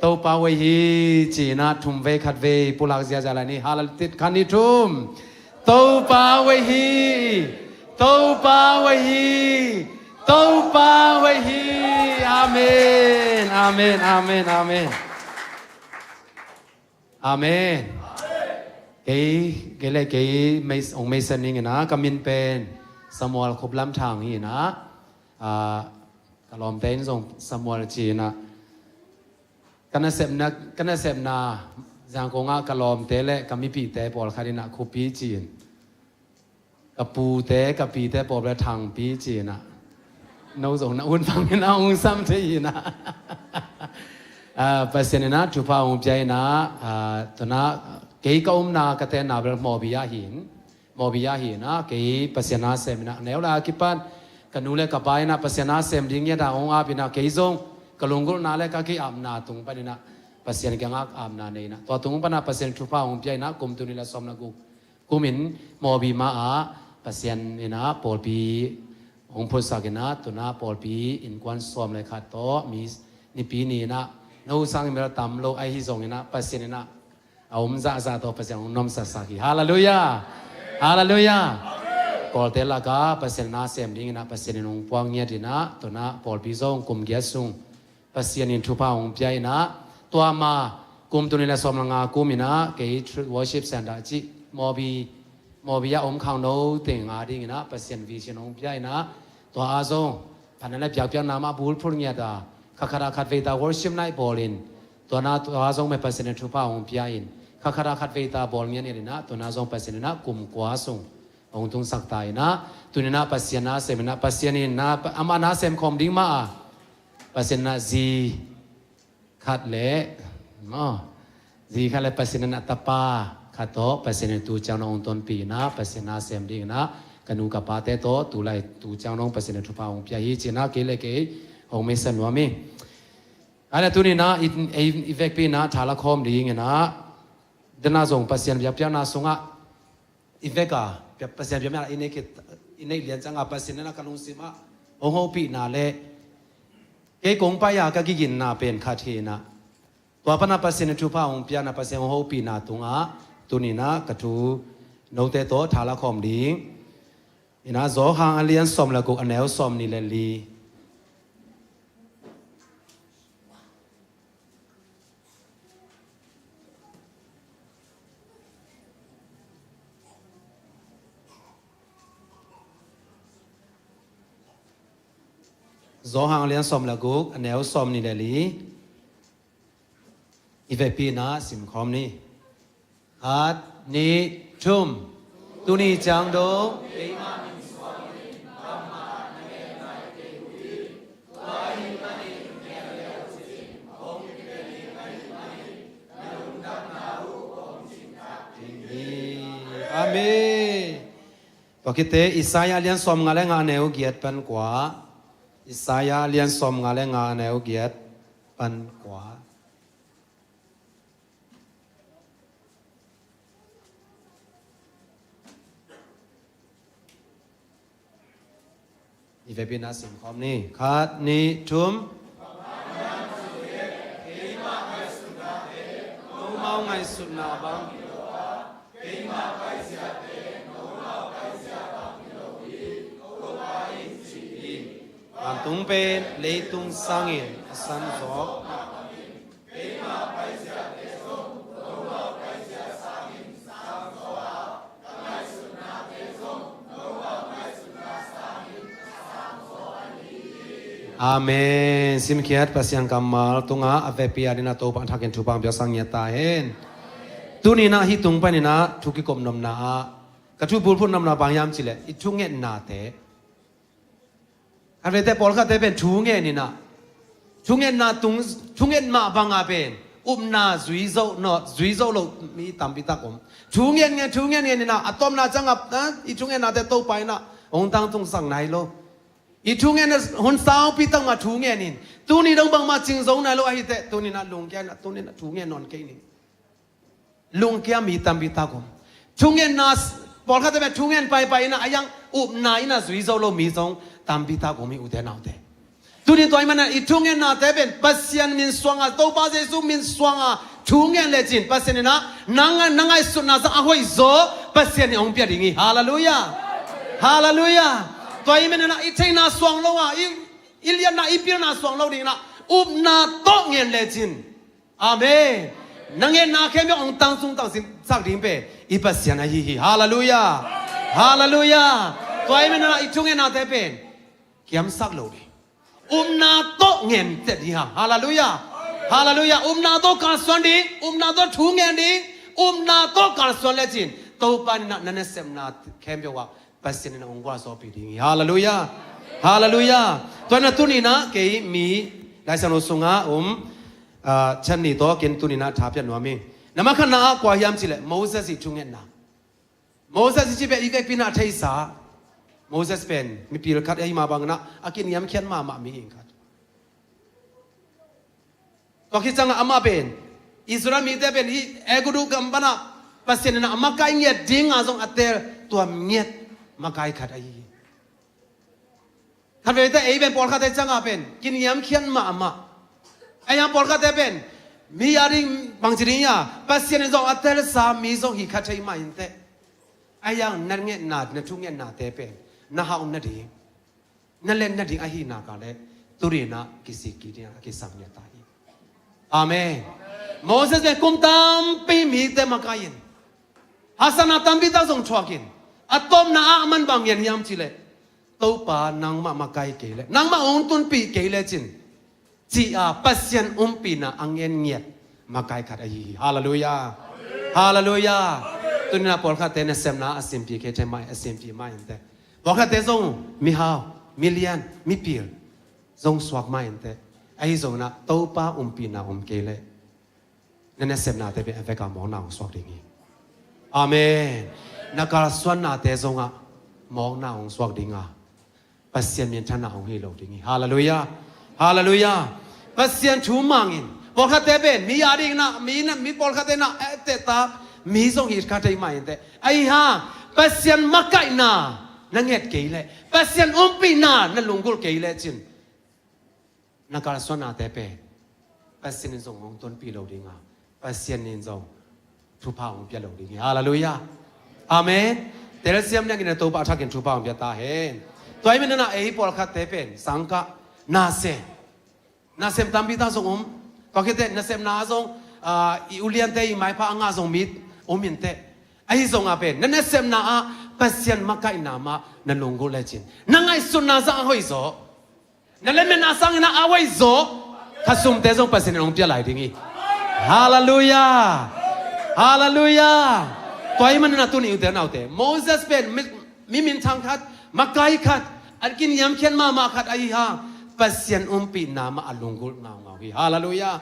Topa hoih hi ci-in ah thumvei khatvei pulak ziahziah lai ni. Halleluiah. Khat nih thum. Topa hoih hi. Topa hoih hi. Topa hoih hi. Amen. Amen. Amen. Amen. Kei, kei le kei mei, hong meisen ning in ah, ka min pen Samuel Khup Lam Thang hi in ah, ah, ka lawmte in zong Samuel ci in ah, ka nasepna, ka nasepna Zangkong ah ka lawmte le ka mipihte pawlkhat in ah Khupi ci in, ka pute, ka pite pawlkhat Thangpi ci in ah, no zong na ut bang in ah hong sam thei in ah. Ah, Pasian in ah thupha hong pia in ah, ah, tu-in ah kei ka omna ka tenna bel Mawbi ah hi in, Mawbi ah hi in ah, kei Pasian na sem in ah, neu lai a kipan ka nu le ka pa in ah Pasian na sem ding ngiat a hong ap in ah, kei zong ka lunggulhna le ka ki-apna tung pan in ah Pasian kiangah apna nei in ah, tua tung pan ah Pasian thupha hong pia in ah, kum tul nih le sawm le guk kum in Mawbi mah ah Pasian in ah pawlpi hong phutsak in ah, tu-in ah pawlpi innkuan sawm le khat tawh mi, Nipi ni in ah, no sang in bel tam lo ahi zong in ah, Pasian in ah a om zahzah tawh Pasian hong nuamsasak hi. Halleluiah. Halleluiah. Kawlte lakah Pasian na sem ding in ah Pasian in hong puak ngiat in ah, tu-in ah pawlpi zong kum giat sung Pasian in thupha hong pia in ah, tua ma kum tul nih le sawm le nga kum in ah kei Truth Worship Center cih Mawbi, Mawbi ah om khangno teng a ding in ah Pasian vision hong pia in ah, tua ah zong phatna le biakpiakna mah bulphuh ngiat a, khatkhat ah khatvei ta worship night bawl in, tua-in ah tua zong mah Pasian in thupha hong pia in, khatkhat ah khatvei ta bawl ngiat in ah, tu-in ah zong Pasian in ah kum kua sung hong tungsak ta in ah, tu-in ah Pasian na sem in ah, Pasian in ah, amah na sem khawm ding mah a, Pasian in ah zi khat le, maw, zi khat le Pasian in ah tapa khat tawh Pasian in tu ciang dong hong tonpih in ah, Pasian na sem ding in ah, ka nu ka pate tawh tu lai tu ciang dong Pasian in thupha hong pia hi ci in ah, kei le kei hong meisen nuam hi. Ai le tuni in ah i, i, i vekpi in ah tha la khawm ding in ah, den ah zong Pasian biakpiakna sungah i vek a, Pasian biakpiakna i neih khit, i neih lian ciang a Pasian in ah ka lungsim ah hong hopihna le kei kong pai a ka kiginna pen khat hi in ah, tua pan ah Pasian in thupha hong pia in ah, Pasian hong hopihna tungah tuni in ah ka thu note tawh tha la khawm ding in ah, Johan a lian sawm le guk, a neu sawmnih le li. Johan a lian sawm le guk, a neu sawmnih le li. I vekpi in ah sim khawm ni. Khat, nih, thum. Tuni ciang dong. Amen. Tua khit teh Isaiah lian sawmnga le nga, a neu giat pan kua. Isaiah lian sawmnga le nga, a neu giat pan kua. I vekpi-in ah sim khawm ni. Khat, nih, thum. Keimah ngaihsutna bang. Vantung pen leitung sangin a sanzawk. Amen. Simkhiat Pasian kammal tungah a vekpi adingin ah Topa a thakin thupha hong pia sak ngiat ta hen. Tuni-in ah hih tung panin ah thu kikum nopna ah ka thu bulphuh nopna bang hiam cih leh i thungetnate. Khatvei teh pawlkhatte pen thu ngen in ah, thungetna tung, thunget mah bangin pen upna zui zo, no, zui zo lo mi tampi tak om. Thu ngen ngen, thu ngen ngen in ah, a tawpna ciangah, ah, i thungetnate Topa in ah hong tangtungsak nai lo. I thungetna hun sangpi tak mah thu ngen in, tuni dong bangmah cing zo nai lo ahi teh, tuni-in ah lungkia in ah, tuni-in ah thu ngen nawn kei ning. Lungkia mi tampi tak om. Thungetna, pawlkhatte pen thungen paipai in ah, a hiang upna in ah zui zo lo mi zong tampi tak om hi, ute naute. Tuni tua ahih manin ah i thungetnate pen Pasian min suangin, Topa Jesu min suangin thungen lecin, Pasian in ah nang, na ngaihsutna zah a hoihzaw Pasian in hong pia ding hi. Halleluiah. Halleluiah. Tua ahih manin ah i theihna suang lo a, i, i liatna, i pilna suang lo dingin ah upna tawh ngen lecin. Amen. Na ngetna khempeuh hong tangtungsak ding pen i Pasian ahi hi. Halleluiah. Halleluiah. Tua ahih manin ah i thungetnate pen kiamsak lo ding. Upna tawh ngen tek ding hi hang. Halleluiah. Halleluiah. Upna tawh kalsuan ding. Upna tawh thu ngen ding. Upna tawh kalsuan lecin, Topa in ah na nasepna khempeuh ah Pasian in ah hong gualzawhpih ding hi. Halleluiah. Halleluiah. Tua ahih manin ah tuni-in ah kei mi Lai Siangtho sungah om, ah, chan nih tawh ken tuni-in ah tha piak nuam ing. Nambat khatna ah kua hiam cih leh Moses i thungetna. Moses i cih pen i vekpi-in ah theisa. Moses pen mipil khat ahih mah bangin ah a kiniamkhiat mahmah mihing khat. Tua khit ciangah amah pen Israel mite pen hih Aigupta gam panah Pasian in ah a makai ngiat dingin zong a teel tuam ngiat makai khat ahi hi. Khatvei teh ei pen pawlkhatte ciangah pen kiniamkhiat mahmah. A hiang pawlkhatte pen mi ading bangci ding hiam, Pasian in zong a teelsa mi zong hi kha thei mah in teh. A hiang na ngetna, na thungetnate pen na hauh nading, na len nading ahih nak leh tuni-in ah kisik kik dingin a kisam ngiat ta hi. Amen. Moses pen kum tampi mite makai in, haksatna tampi tak zong thuak in, a tawpna ah aman bang ngen hiam cih leh, Topa nangmah makai kei leh, nangmah hong tunpih kei lecin, ci-a Pasian ompihna a ngen ngiat makai khat ahi hi. Halleluiah. Halleluiah. Tuni-in ah pawlkhatte nasepna a simpih kei thei mah, a simpih mah in teh. Pawlkhatte zong mihau, milian, mipil zong suak mah in teh. Ahi zongin ah Topa ompihna om kei leh na nasepnate pen a vekpi-a mawkna hong suak ding hi. Amen. Na kalsuannate zongah mawkna hong suak ding a, Pasian minthanna hong hi lo ding hi. Halleluiah. Halleluiah. Pasian thu mang in. Pawlkhatte pen mi adingin ah, mi na, mi pawlkhatte in ah, eh, tehtak mi zong hi kha thei mah in teh. Ahi hang Pasian makaihna na nget kei leh, Pasian ompihna na lunggulh kei lecin, na kalsuannate pen Pasian in zong hong tonpih lo ding a, Pasian in zong thupha hong pia lo ding hi. Halleluiah. Amen. Telsiam liangin a Topa a thakin thupha hong pia ta hen. Tua ahih manin ah ei pawlkhatte pen sangkah nasem, nasem tampi tak zong om. Tua khit teh nasepna ah zong, ah, i uliante, i maipha a ngah zong mi om in teh. Ahi zongin pen na nasepna ah Pasian makaihna mah na lunggulh lecin, na ngaihsutna zah a hoihzaw, na letmetna sangin ah a hoihzaw, kha sumte zong Pasian in hong pia lai ding hi. Halleluiah. Halleluiah. Tua ahih manin ah tuni ute naute, Moses pen mi, mi minthang khat, makai khat, a kiniamkhiat mahmah khat ahi hang, Pasian umpihna mah a lunggulh ngaungau hi. Halleluiah.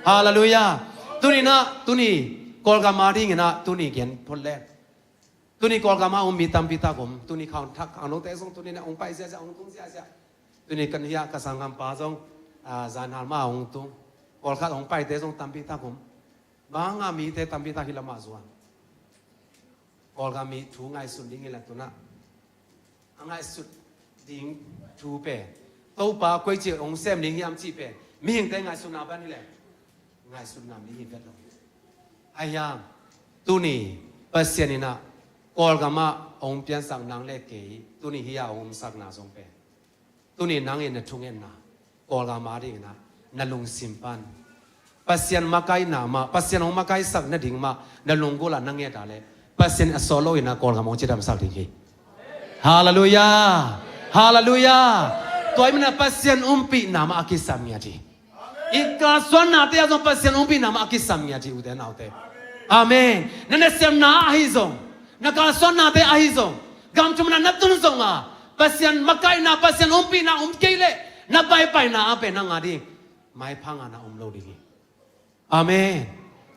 Halleluiah. Tuni-in ah, tuni Kawlgam a dingin ah tuni gen phot leng, tuni Kawlgam ah um mi tampi tak om. Tuni khang thak khangnote zong tuni-in ah hong pai ziahziah, hong tung ziahziah. Tuni kan hih ah ka sanggampa zong, ah, zanhal mah hong tung. Pawlkhat hong paite zong tampi tak om. Bang hang a mite tampi tak hih lamah zuan. Kawlgam i thu ngaihsun ding hi leh tu-in ah, a ngaihsut ding thu pen, Topa koici hong sem ding hiam cih pen mihingte ngaihsutna bang hi leh, ngaihsutna mi hi vet lo. Ahi hang tuni Pasian in ah Kawlgam ah hong piansak nang le kei, tuni hih ah hong omsakna zong pen, tuni nang in na thungetna, Kawlgam a dingin ah na lungsim pan Pasian makaihna mah, Pasian hong makaisak nading mah na lunggulh ah na nget leh, Pasian a sawt loin ah Kawlgam hong cidamsak ding hi. Halleluiah. Halleluiah. Tua ahih manin ah Pasian umpihna mah a kisam ngiat hi. I kalsuannate ah zong Pasian umpihna mah a kisam ngiat hi, ute naute. Amen. Na nasepna ahi zong, na kalsuannate ahi zong, gam thum na na tun zong a, Pasian makaihna, Pasian umpihna om kei leh, na paipaina ah pen nang a ding maipha ngahna om lo ding hi. Amen.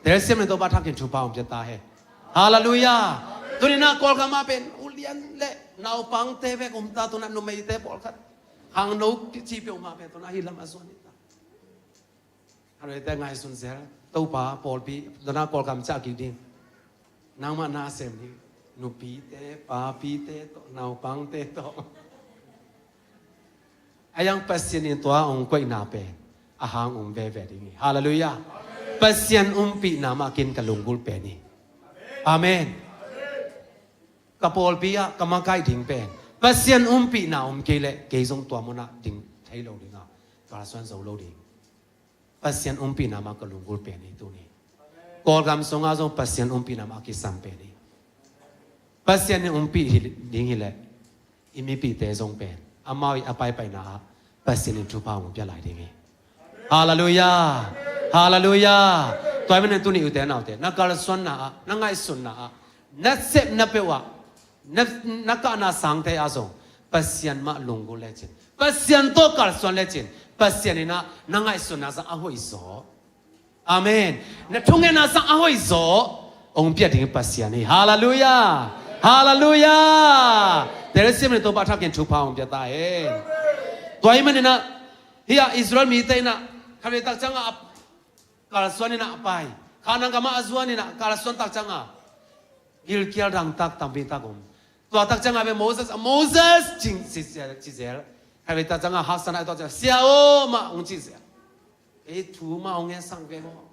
Telsiam in Topa thak in thupha hong pia ta hen. Halleluiah. Tuni-in ah Kawlgam ah pen ulian le naupangte bek om ta, tu-in ah numeite pawlkhat, khangno kici peuhmah pen tu-in ah hih lam a zuan hi ta. Khat veite ngaihsun zel, Topa pawlpi, tu-in ah Kawlgam ciah kik ding. Nangmah na sem ding. Nupite, papite tawh, naupangte tawh. Ahi hang Pasian in tua hong koihna pen a hang om veve ding hi. Halleluiah. Pasian umpihna mah kin ka lunggulh pen hi. Amen. Ka pawlpi ah ka makaih ding pen Pasian umpihna om kei leh, kei zong tua mun ah ding thei lo ding a, kalsuan zo lo ding. Pasian umpihna mah ka lunggulh pen hi tuni. Kawlgam sungah zong Pasian umpihna mah a kisam pen hi. Pasian in umpih hi ding hi leh, i mipihte zong pen amau i a paipaina ah Pasian in thupha hong pia lai ding hi. Halleluiah. Halleluiah. Tua ahih manin tuni ute naute, na kalsuanna ah, na ngaihsunna ah, na sepna peuh ah, na, na kahna sangte ah zong Pasian mah lunggulh lecin, Pasian tawh kalsuan lecin, Pasian in ah na ngaihsunna zah a hoih zaw, amen, na thungetna zah a hoih zaw hong pia ding Pasian hi. Halleluiah. Halleluiah. Telsiam in Topa thak in thupha hong pia ta hen. Tua ahih manin ah, hih ah Israel mite in ah khatvei tak ciangah a kalsuan in ah a pai. Kanaan gam ah a zuan in ah kalsuan tak ciangah gilkial dangtak tampi tak om. Tua tak ciangah pen Moses, a Moses cih, ci zel, ci zel. Khatvei tak ciangah haksatna a tuah ciang, Sia aw, mah hong ci zel. Ei thu mah hong ngen sang ve maw.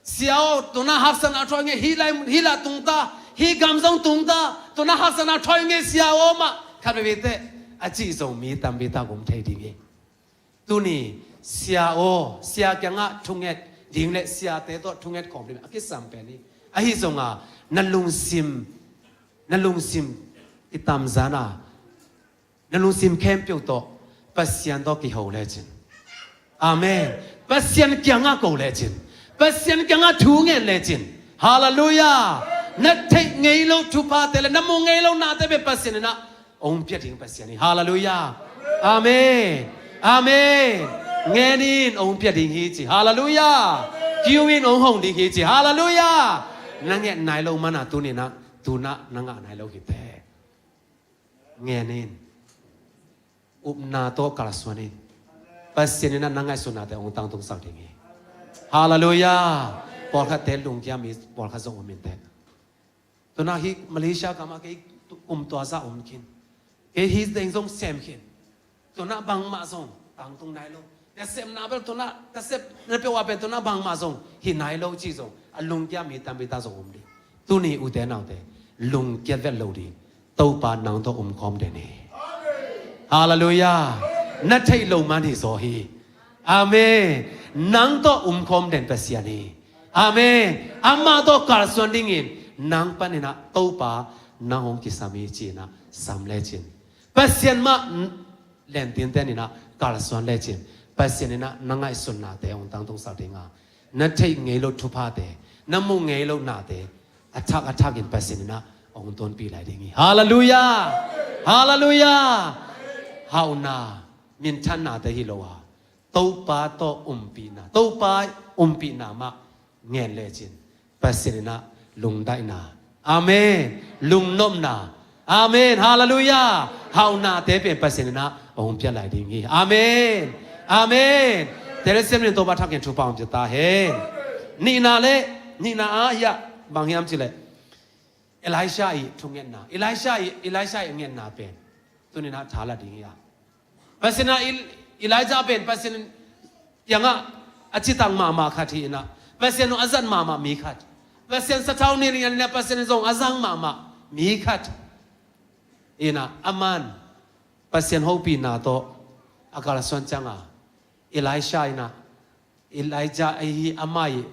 Sia aw, tu-in ah haksatna thoi nge, hih lai, hih lah tung ta, hih gam zong tung ta, tu-in ah haksatna thoi nge, Sia aw, mah khat veivei teh a cih zong mi tampi tak om thei ding hi. Tuni Sia aw, Sia kiangah thunget ding le Siate tawh thunget khawm ding a kisam pen hi. Ahi zongin na lungsim, na lungsim i tamzan a, na lungsim khempeuh tawh Pasian tawh kiho lecin, amen, Pasian kiangah ko lecin, Pasian kiangah thu ngen lecin, halleluiah, na theih ngei lo thuphate le na mu ngei lo nate pen Pasian in ah hong pia ding Pasian hi. Halleluiah. Amen. Amen. Ngen in, hong pia ding hi ci. Halleluiah. Kiu in, hong hong ding hi ci. Halleluiah. Na nget nai lo man a tuni-in ah, tu-in ah na ngah nai lo hi teh. Ngen in. Upna tawh kalsuan in. Pasian in ah na ngaihsutnate hong tangtungsak ding hi. Halleluiah. Pawlkhatte lungkia mi pawlkhat zong om in teh. Tu-in ah hih Malaysia gam ah kei kum tua zah om khin. Kei hih teng zong sem khin. Tu-in ah bangmah zong tangtung nai lo. Ka sepna bel tu-in ah, ka sepna peuh ah pen tu-in ah bangmah zong hi nai lo ci zong a lungkia mi tampi tak zong om ding. Tuni ute naute, lungkiat vet lo ding. Topa nang tawh om khawm den hi. Halleluiah. Na theih loh man hi zaw hi. Amen. Nang tawh om khawm den Pasian hi. Amen. Amah tawh kalsuan dingin nang panin ah Topa nang hong kisam hi ci-in ah sam lecin, Pasian mah lentinten in ah kalsuan lecin, Pasian in ah na ngaihsutnate hong tangtungsak ding a, Na theih ngei lo thuphate, na muh ngei lo nate, a thak a thakin Pasian in ah hong tonpih lai ding hi. Halleluiah! Halleluiah! Hauhna, minthannate hi lo a, Topa tawh umpihna, Topa umpihna mah ngen lecin Pasian in ah lungdaihna. Amen. Lungnopna. Amen. Halleluiah. Hauhnate pen Pasian in ah hong pia lai ding hi. Amen. Amen. Telesiam nin Topa thakin thupha hong pia ta hen. Nihna le, nihna ah hiah bang hiam cih leh, Elisha i thungetna, Elisha i, Elisha i ngetna pen tuni in ah tha la ding hi a. Pasian a, El-, Elijah pen Pasian kiangah a citak mahmah khat hi in ah, Pasian zong a zat mahmah mi khat, Pasian sathau nilh in ah Pasian zong a zang mahmah mi khat hi in ah, aman Pasian hopihna tawh a kalsuan ciangin Elisha in ah, Elijah ahi ama i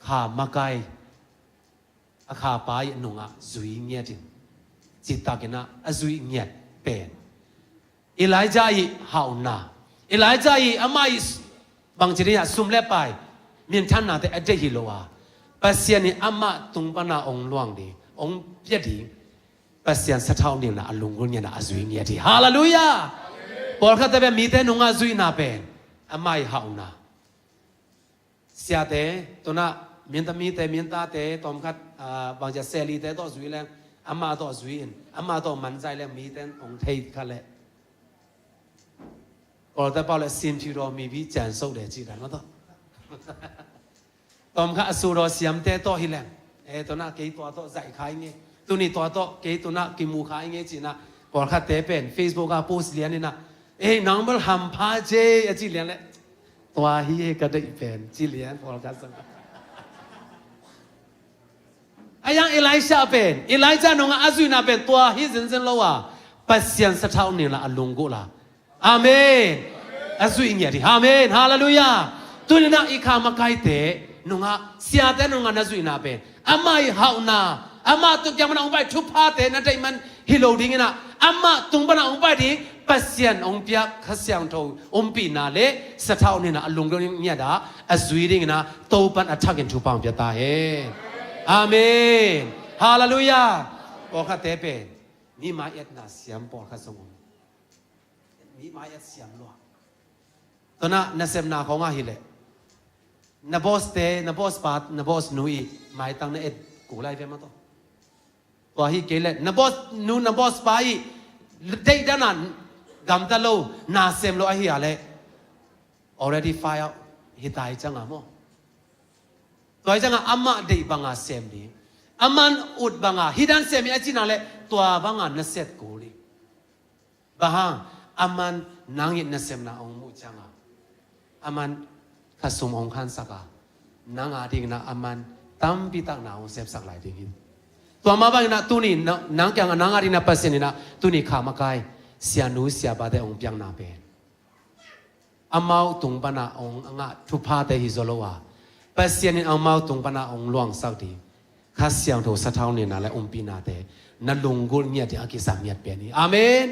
kha makai, a kha pa i nungah zui ngiat in, citakin ah a zui ngiat pen Elijah i hauhna, Elijah i ama i s-, bangci ding ah sum le pai, minthannate a deih hi lo a, Pasian i amah tung pana hong luang ding, hong pia ding Pasian sathau nilhna a lunggulh ngiatna a zui ngiat hi. Halleluiah! Pawlkhatte pen mite nungah zuihna pen ama i hauhna. Siate, tuna, minta mite, mintate, tawmkhat, ah, bangcia Selite tawh zui leng, amah tawh zui in, amah tawh manzai leng, mite in hong thei kha leh. Kawlte pau le sim thi raw mi bi cian so de ci dan maw tawh. Tawmkhat a su raw siamte tawh hi leng. Eh, tuna kei tua tawh zaih kha i nge. Tuni tua tawh kei tuna kimu kha i nge cina. Pawlkhatte pen Facebook ah post lian ina. Eh, nang bel hampha ce a ci lian le. Tua hi e ka deih pen, ci lian pawlkhat sang. A yang Elisha pen, Elijah nungah a zuihna pen, tua hi zenzen lo a, Pasian sathau nilhna a lunggulh a. Amen. A zuih ngiat hi. Amen. Halleluiah. Tuni in ah i kha makaite nungah, siate nungah na zuihna pen, amah i hauhna, amah tung kiang pana hong pai thuphate na deih man hi lo ding in ah, amah tung pana hong pai ding Pasian hong piak Kha Siangtho umpihna le sathau nilhna a lunggulh ngiat a, a zui ding in ah Topan a thakin thupha hong pia ta hen. Amen. Halleluiah. Pawlkhatte pen mi mai etna siam pawlkhat zong om. Mi mai et siam lua. Tuna nasepna khawng ah hi leh, na boss te, na boss pa, na boss nu i maitang na et kul lai ve maw tawh. Tua hi kei leh, na boss nu, na boss pa i deih dan a gamta lo, na sem lo ahi a leh, already fire hi tai ciang a maw. Tua hi ciang a amah deih bang a sem ding, aman ut bang a hi dan sem hi a cina leh, tua bang a na set kul hi. Bang hang, aman nang i nasemna hong muh ciang a, aman kha sum hong khansak a, nang a ding in ah aman tampi tak na hong sepsak lai ding hi. Tua mah bang in ah tuni na, nang kiang a, nang a ding in ah Pasian in ah tuni kha makai, sianu siapate hong piakna pen, amau tung pana hong ngah thuphate hi zaw lo a, Pasian in amau tung pana hong luangsak ding Kha Siangtho sathau nilhna le umpihnate na lunggulh ngiat ding a kisam ngiat pen hi. Amen.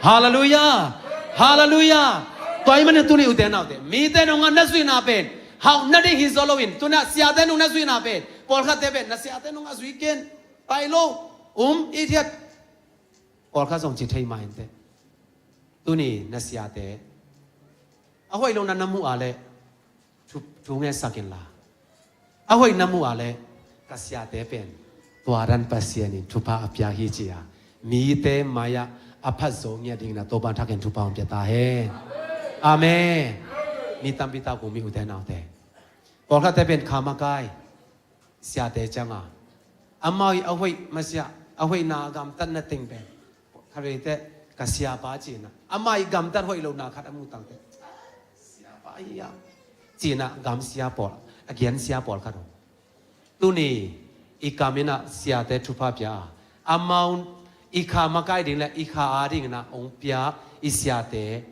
Halleluiah. Halleluiah. Tua ahih manin tuni ute naute, mite nungah na zuihna pen hauh nading hi zaw loin, tuni a siate nung na zuihna pen, pawlkhatte pen na siate nungah zui ken, pai lo, um, idiot. Pawlkhat zong ci thei mah inteh. Tuni na siate a hoih lo na na muh a leh thu, thu ngetsak inla, a hoih na muh a leh ka siate pen tua dan Pasian in thupha a pia hi ci-a mite mai-ah a phat zo ngiat dingin a Topa thakin thupha hong pia ta hen. Amen. Mi tampi tak uh, mi ute naute, pawlkhatte pen kha makai siate cianga, amau i a hoih masiah, a hoihna gamtatna teng pen, khatvei teh ka siapa cina, amah i gamtat hoih lona khat a mu tangte, siapa hi a cina, gamsia pawl, a gensia pawlkhat uh. Tuni i kam in a siate thupha pia a, amau i kha makai ding le i kha a dingin a hong pia i siate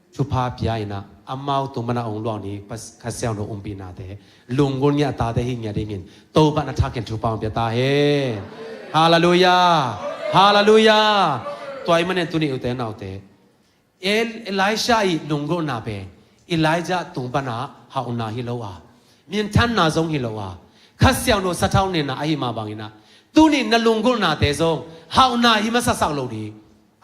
thupha pia in a, amau tung pan a hong luang ni Kha Siangtho umpihnate lunggulh ngiat a tate hi ngiat dingin Topa in a thakin thupha hong pia ta hen. Halleluiah. Halleluiah. Tua ahih manin tuni ute naute, El, Elisha i lunggulhna pen Elijah tung pan a hauhna hi lo a, Minthanna zong hi lo a, Kha Siangtho sathau nilhna ahi mah bangin ah, tuni na lunggulhnate zong hauhna hi masasak lo ding.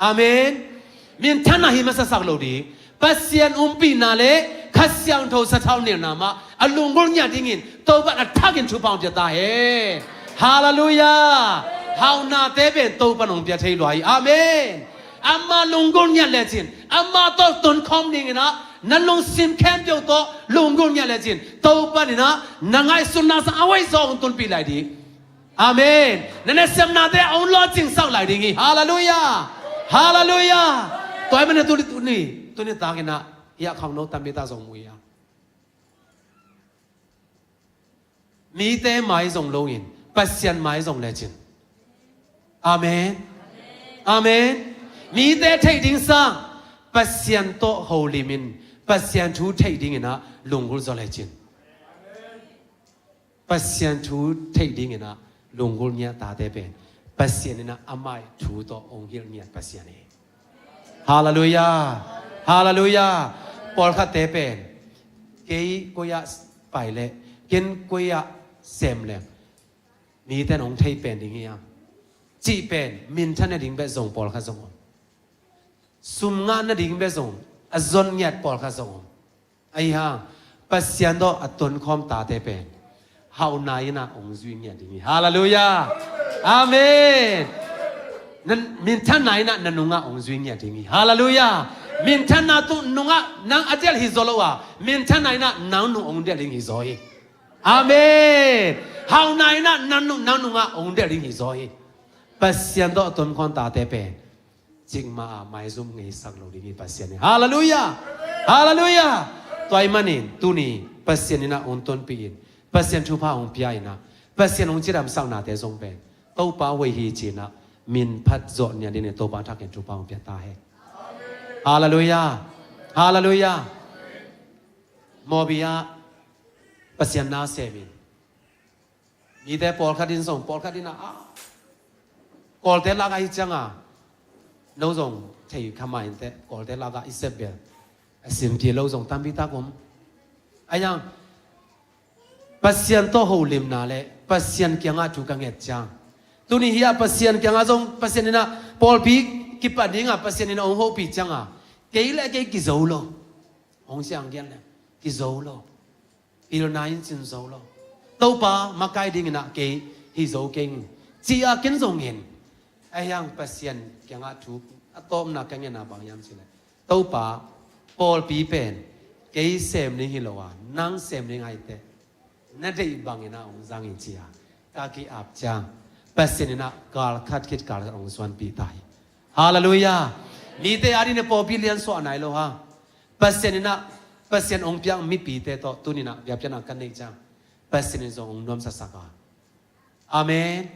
Amen. Minthanna hi masasak lo ding. Pasian umpihna le Kha Siangtho sathau nilhna mah a lunggulh ngiat dingin Topan a thakin thupha hong pia ta hen. Halleluiah. Hauhnate pen Topan hong pia thei lua hi. Amen. Amah lunggulh ngiat lecin, amah tawh tonkhawm dingin ah, na lungsim khempeuh tawh lunggulh ngiat lecin, Topan in ah na ngaihsutna sang a hoih zaw hong tunpih lai ding. Amen. Na nasepnate a hong lawhcingsak lai ding hi. Halleluiah. Halleluiah. Tua ahih manin tuni, tuni, tuni takin ah, hiah khangno tampi tak zong mu hi a, mite mai zong loin Pasian mai zong lecin. Amen. Amen. Mite theih ding sang Pasian tawh holimin Pasian thu theih dingin ah lunggulh zaw lecin. Pasian thu theih dingin ah lunggulh ngiat tate pen Pasian in ah amah thu tawh hong hilh ngiat Pasian hi. Halleluiah. Halleluiah. Pawlkhatte pen, kei koi ah pai leh, ken koi ah sem leh, mite in hong thei pen ding hi a, cih pen minthan nading bek zong pawlkhat zong om. Sum ngah nading bek zong a zon ngiat pawlkhat zong om. Ahi hang, Pasian tawh a tonkhawm tate pen hauhna in ah hong zui ngiat ding hi. Halleluiah. Amen. Nan, minthanna in ah na nungah hong zui ngiat ding hi. Halleluiah. Minthanna tu nungah nang a delh hi zaw lo a, minthanna in ah nang nung hong delh ding hi zaw hi. Amen. Hauhna in ah nang nung, nang nungah hong delh ding hi zaw hi. Pasian tawh a tonkhawm tate pen cikmah a maizum ngeisak lo ding hi Pasian in. Halleluiah. Halleluiah. Tua ahih manin tuni Pasian in ah hong tonpih in, Pasian thupha hong pia in ah, Pasian hong cidamsaknate zong pen Topa hoih hi ci-in ah min phat zawh ngiat dingin Topa thakin thupha hong pia ta hen. Halleluiah. Halleluiah. Mawbi ah Pasian na semin, mite pawlkhat in zong, pawlkhat in ah, ah, Kawlte lakah hi cianga, no zong thei kha mah inteh, Kawlte lakah i sep bel a simkik lo zong tampi tak om. Ahi hang, Pasian tawh holimna le Pasian kiangah thu ka nget ciang, tuni hiah Pasian kiangah zong, Pasian in ah pawlpi kipat dingah Pasian in ah hong hopih cianga, kei le kei kizo lo. Hong siang gian le kizo lo. Pilna in cin zo lo. Topa makai dingin ah kei hi zo keng, ci-a ken zong in. Ahi hang Pasian kiangah thu a tawpna ka ngetna bang hiam cih leh, Topa, pawlpi pen kei sem ding hi lo a, nang sem ding ahih teh, na deih bangin ah hong zang in ci-a ka ki-ap ciang, Pasian in ah kal khat khit kal khat hong suanpih ta hi. Halleluiah. Mite a dingin pawlpi liansuah nai lo hang, Pasian in ah, Pasian hong piak mipite tawh tuni in ah biakpiakna ka neih ciang, Pasian in zong hong nuamsasak a. Amen.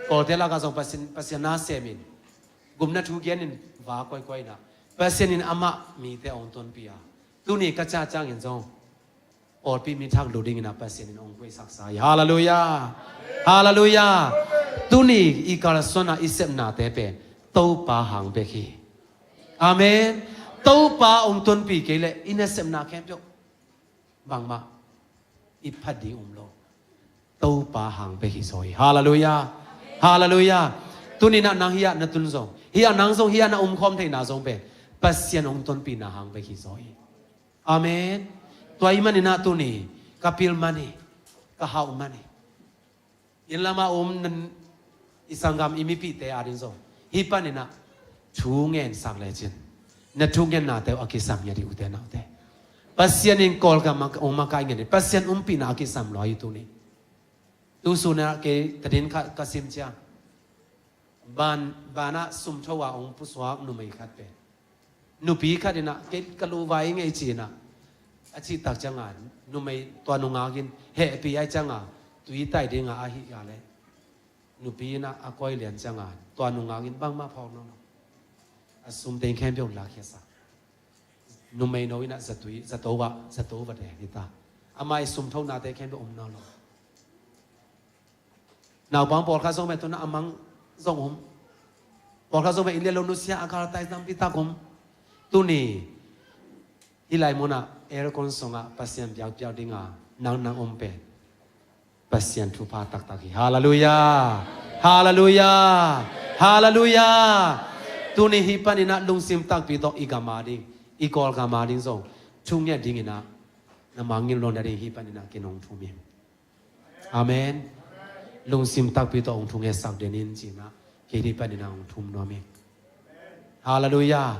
Kawlte lakah zong Pasian, Pasian na semin, gupna thu genin va koikoi in ah, Pasian in amah mite hong tonpih a, tuni ka cah ciangin zong pawlpi mi thak lut dingin ah Pasian in hong koihsaksa hi. Halleluiah. Halleluiah. Tuni i kalsuan ah i sepnate pen Topa hang bek hi. Amen. Topa hong tonpih kei leh i nasepna khempeuh bangmah i phat ding um lo. Topa hang bek hi zaw hi. Halleluiah. Halleluiah. Tuni in ah nang hiah na tun zong, hiah nang zong, hiah na umkhawm theihna zong pen Pasian hong tonpihna hang bek hi zaw hi. Amen. Tua ahih manin ah tuni ka pil man hi, ka hauh man hi. Inn lamah um nan, i sanggam, i mipihte a ding zong, hih panin ah thu ngensak lecin, na thungennate uh a kisam ngiat hi, ute naute. Pasian in Kawlgam ah hong makaih ngiat hi. Pasian umpihna a kisam lua hi tuni. Tu sun ah kei tadin ka, ka sim ciang, ban, banah sumtho a hong pusuak numei khat pen, nupi khat in ah, kei ka luhvai ngei ci-in ah a cih tak ciangin, numei, tua nungak in hehpih ahih ciangin, tui tai dingin a hih a leh, nupi in ah a koi lian ciangin tua nungak in bangmah phawk nawn lo. A sum teng khempeuh lakkhiasak. Numeino in ah zatui, zato ah, zato va deng hi ta. Amah i sumthonate khempeuh om nawn lo. Naupang pawlkhat zong pen tu-in ah a mang zong om. Pawlkhat zong pen inn lian lo, nusia a galtai tampi tak om. Tuni hih lai munah aircon sungah Pasian biakpiak dinga nang nang om pen Pasian thupha taktak hi. Halleluiah. Halleluiah. Halleluiah. Tuni hih panin ah lungsim takpi tawh i gam a ding, i Kawlgam a ding zong thunget dingin ah na mangngilh lo nading hih panin ah ken hong thum hi. Amen. Lungsim takpi tawh hong thungetsak den in ci-in ah kei hih panin ah hong thum nuam hi. Halleluiah.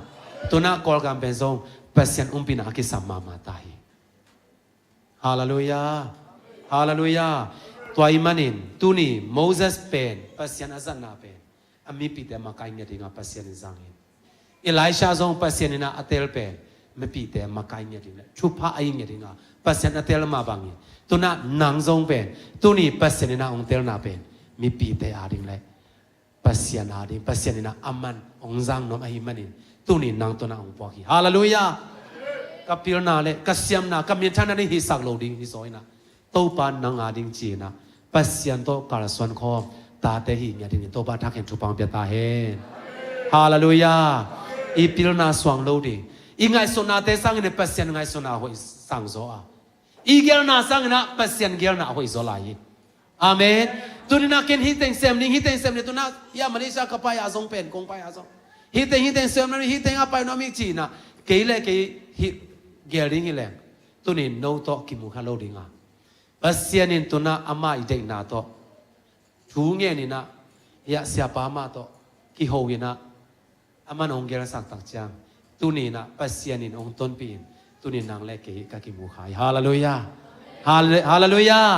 Tu-in ah Kawlgam pen zong Pasian umpihna a kisam mahmah ta hi. Halleluiah. Halleluiah. Tua ahih manin tuni Moses pen Pasian a zatna pen a mipite makai ngiat dingin Pasian in zang hi. Elisha zong Pasian in ah a tel pen mipite makai ngiat ding leh thupha a hi ngiat dingin Pasian a tel mah bangin tu-in ah nang zong pen tuni Pasian in ah hong telna pen mipite a ding leh Pasian a ding, Pasian in ah a man hong zang nuam ahih manin tuni nang tawh na hong puak hi. Halleluiah. Ka pilna le ka siamna, ka minthanna ding hisak lo ding hi zaw in ah Topa nang a ding ci-in ah Pasian tawh kalsuan khawm tate hi ngiat dingin Topa thak in thupha hong pia ta hen. Halleluiah. I pilna suang lo ding, i ngaihsutnate sangin Pasian ngaihsutna hoih sang zaw a, i geelna sangin ah Pasian geelna hoih zaw lai hi. Amen. Tuni-in ah ken hih teng sem ding, hih teng sem ding, tu-in ah hih a Malaysia ka pai a zong pen, kong pai a zong hih teng, hih teng sem nuam hi, hih teng a pai nuam hi ci-in ah kei le kei hih geel ding hi leng tuni no tawh kimu kha lo ding a, Pasian in tu-in ah ama i deihna tawh thu ngen in ah, hih a siapa mah tawh kiho in ah a man hong geelsak tak ciang tuni-in ah Pasian in hong tonpih in tuni nang le kei ka kimu kha hi. Halleluiah. Halle-, halleluiah.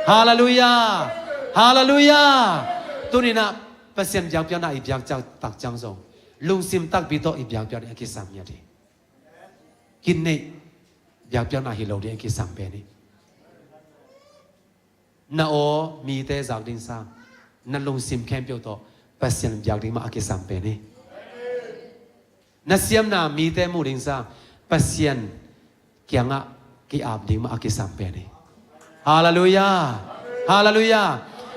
Halleluiah. Halleluiah. Tuni-in ah Pasian biakpiakna i biak ciang tak ciang zong lungsim takpi tawh i biakpiak ding a kisam ngiat hi. Kin neih biakpiakna hi lo ding a kisam pen hi. Na aw mite zak ding sang, na lungsim khempeuh tawh Pasian biak ding mah a kisam pen hi. Na siamna mite muh ding sang, Pasian kiangah ki-ap ding mah a kisam pen hi. Halleluiah. Halleluiah.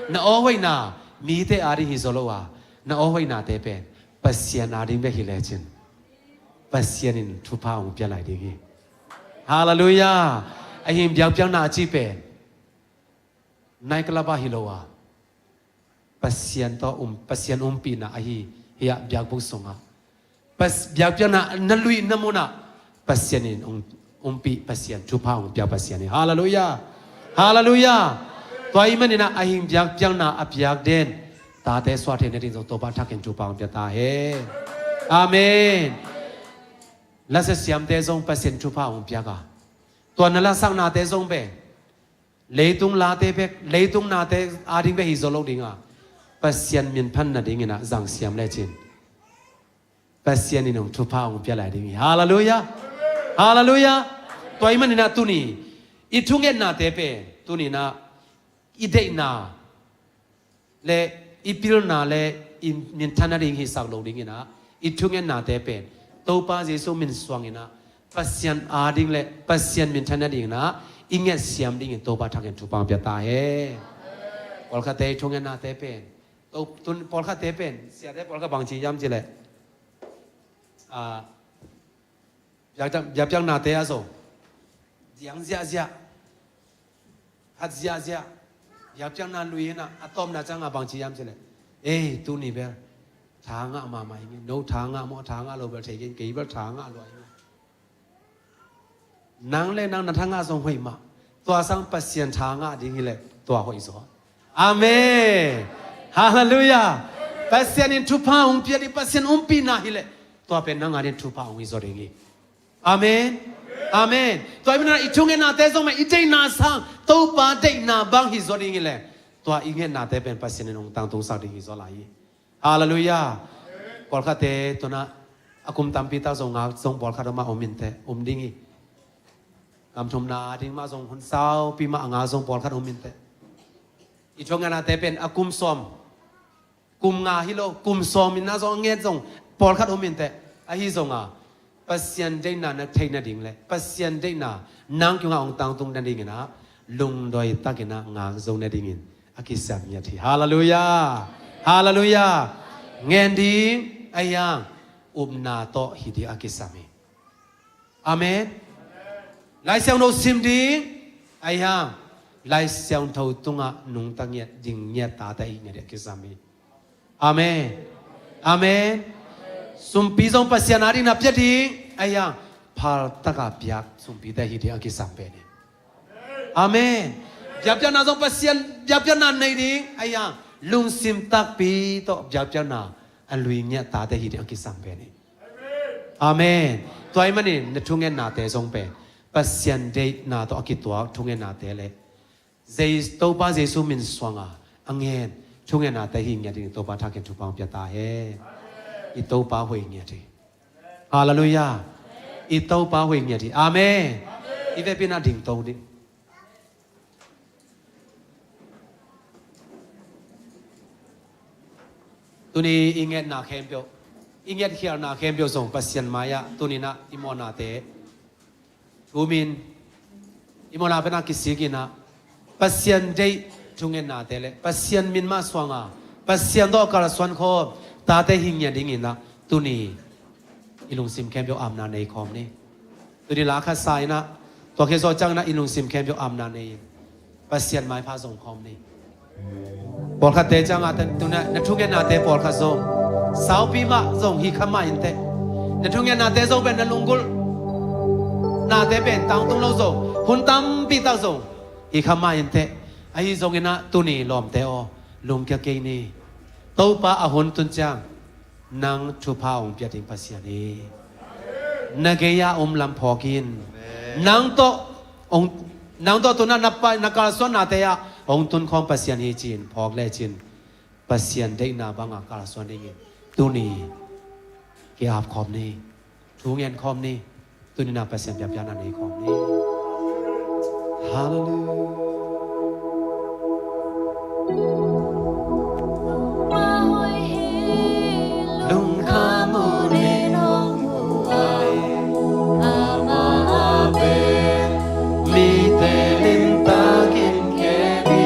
Na aw hoihna mite a ding hi zaw lo a, na aw hoihnate pen Pasian a ding bek hi lecin Pasian in thupha hong pia lai ding hi. Halleluiah. Ahi hang biakpiakna a ci pen nightclub ah hi lo a, Pasian tawh um, Pasian umpihna ahi, hih a biakbuk sungah Pas-, biakpiakna na luihna munah Pasian in um, umpih Pasian, thupha hong piak Pasian hi. Halleluiah. Halleluiah. Tua ahih manin ah ahi hang biakpiakna a piak den tate suah theihna ding zong Topa thak in thupha hong pia ta hen. Amen. Lasa siamte zong Pasian thupha hong piak a, tua na lasaknate zong pen leitung late bek, leitung nate a ding bek hi zaw lo ding a, Pasian minphat nadingin ah zang siam lecin Pasian in hong thupha hong pia lai ding hi. Halleluiah. Halleluiah. Tua ahih manin ah tuni i thungetnate pen tuni-in ah i deihna le i pilna le i minthanna ding hisak lo dingin ah i thungetnate pen Topa Jesu min suangin ah Pasian a ding le Pasian minthanna dingin ah i nget siam dingin Topa thak in thupha hong pia ta hen. Pawlkhatte i thungetnate pen, to, tun, pawlkhatte pen, siate pawlkhat bang ci hiam cih leh, ah, biakpiak-, biakpiaknate ah zong diang ziahziah, phat ziahziah, biakpiakna lui in ah a tawpna ciangah bang ci hiam cih leh, ei, tuni bel tha ngah mahmah ing e, no tha ngah maw, tha ngah lo bel thei kei, kei bel tha ngah lua ing e. Nang le nang na tha ngah zong hoih mah, tua sang Pasian tha ngah ding hi leh tua hoih zaw. Amen. Halleluiah. Pasian in thupha hong pia ding, Pasian umpihna hi leh tua pen nang a ding thupha hong hi zaw ding hi. Amen. Amen. Tua ahih manin ah i thungetnate zong pen i deihna sang, Topa deihna bang hi zaw ding hi leh tua i ngetnate pen Pasian in hong tangtungsak ding hi zaw lai hi. Halleluiah. Pawlkhatte tuna a kum tampi tak zong ngak zong pawlkhat om a om inteh, om ding hi. Gam thumna ding mah zong hun saupi mah a ngak zong pawlkhat om inteh. I thungetnate pen a kum sawm, kum nga hi lo, kum sawm in ah zong a nget zong pawlkhat om inteh. Ahi zong a Pasian deihna na theih nading le Pasian deihna nang kiangah hong tangtung nadingin ah lungdawi takin ah ngak zo nadingin a kisam ngiat hi. Halleluiah. Halleluiah. Ngen ding, ahi hang upna tawh hi ding a kisam hi. Amen. Lai Siangtho sim ding, Ahi hang Lai Siangtho tungah nungta ngiat, ding ngiat tate hi ngiat ding a kisam hi. Amen. Amen. Sumpi zong Pasian ading na pia ding. Ahi hang phaltaka biak sumpite hi ding a kisam pen hi. Amen. Biakpiakna zong Pasian biakpiakna nei ding. Ahi hang lungsim takpi tawh biakpiakna a lui ngiat tate hi ding a kisam pen hi. Amen. Tua ahih manin na thungennate zong pen Pasian deihna tawh a kituak thungennate le Jesu, Topa Jesu min suanga a ngen thungennate hi ngiat ding Topa thakin thupha hong pia ta hen. I Topa hoih ngiat hi. Halleluiah. I Topa hoih ngiat hi. Amen. I vekpi-in a dingto ding. Tuni i ngetna khempeuh, i ngetkhialna khempeuh zong Pasian mai-ah tuni-in ah i mawhnate thumin, i mawhna pen a kisik in ah Pasian deih thungennate le Pasian min mah suanga Pasian tawh kalsuan khawm tate hi ngiat dingin ah tuni i lungsim khempeuh apna nei khawm ni. Tuni la khat sa in ah, tua khit zawh ciangin ah i lungsim khempeuh apna nei in Pasian maipha zong khawm ni. Pawlkhatte ciangah tuni na thungennate pawlkhat zong saupi mah zong hi kha mah inteh. Na thungennate zong pen na lunggulhnate pen tangtung lo zong hun tampi tak zong hi kha mah inteh. Ahi zongin ah tuni lawmte aw, lungkia kei ni. Topa a hun tun ciang nang thupha hong pia ding Pasian hi. Na gei-ah om lam phawk in. Amen. Nang tawh hong, nang tawh tuni-in ah na pai, na kalsuannate ah hong tun khawm Pasian hi ci-in phawk lecin Pasian deihna banga kalsuan dingin tuni ki-ap khawm ni. Thu ngen khawm ni. Tuni-in ah Pasian biakpiakna nei khawm ni. Halleluiah. Lungkham hun in hong muh ai, amah a pen mite limtakin kem hi.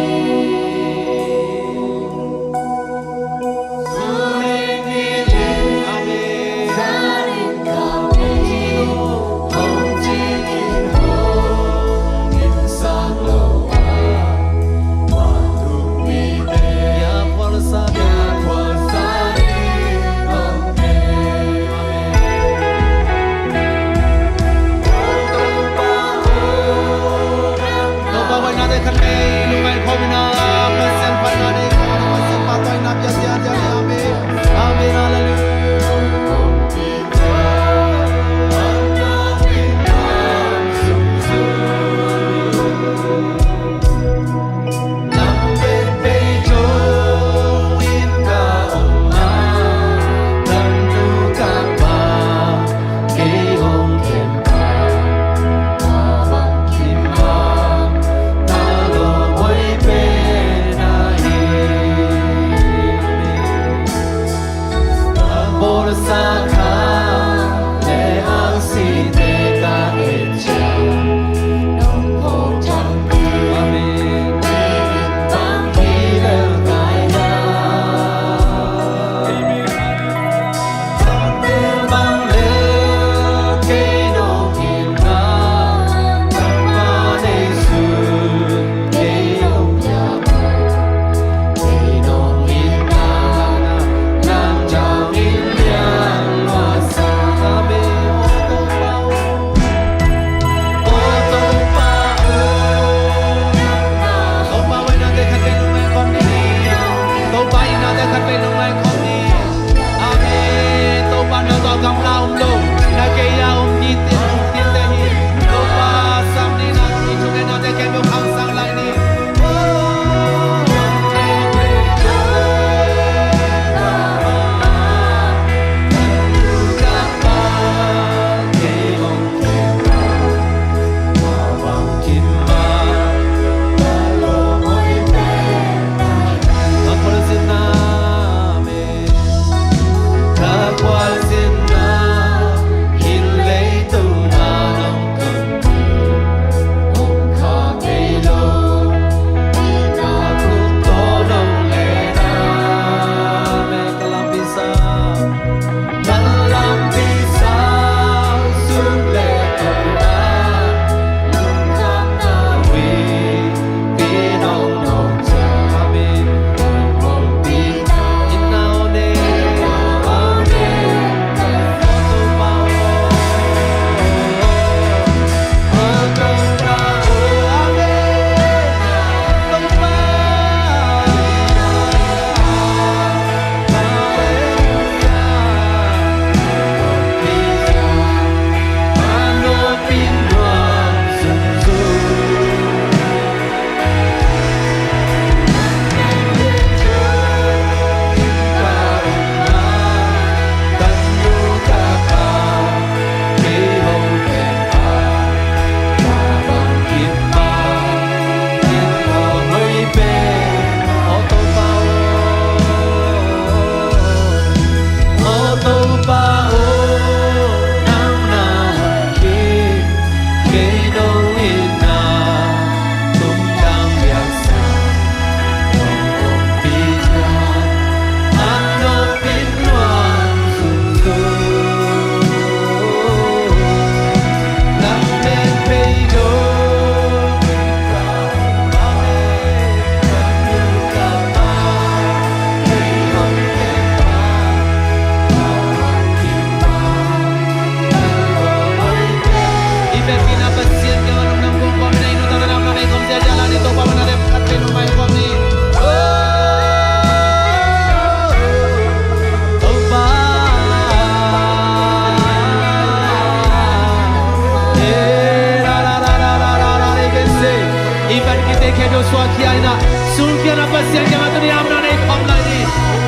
Te khempeuh suahkhia in ah, sungkhia in ah, Pasian kiangah tuni-in amna nei khawm lai ni.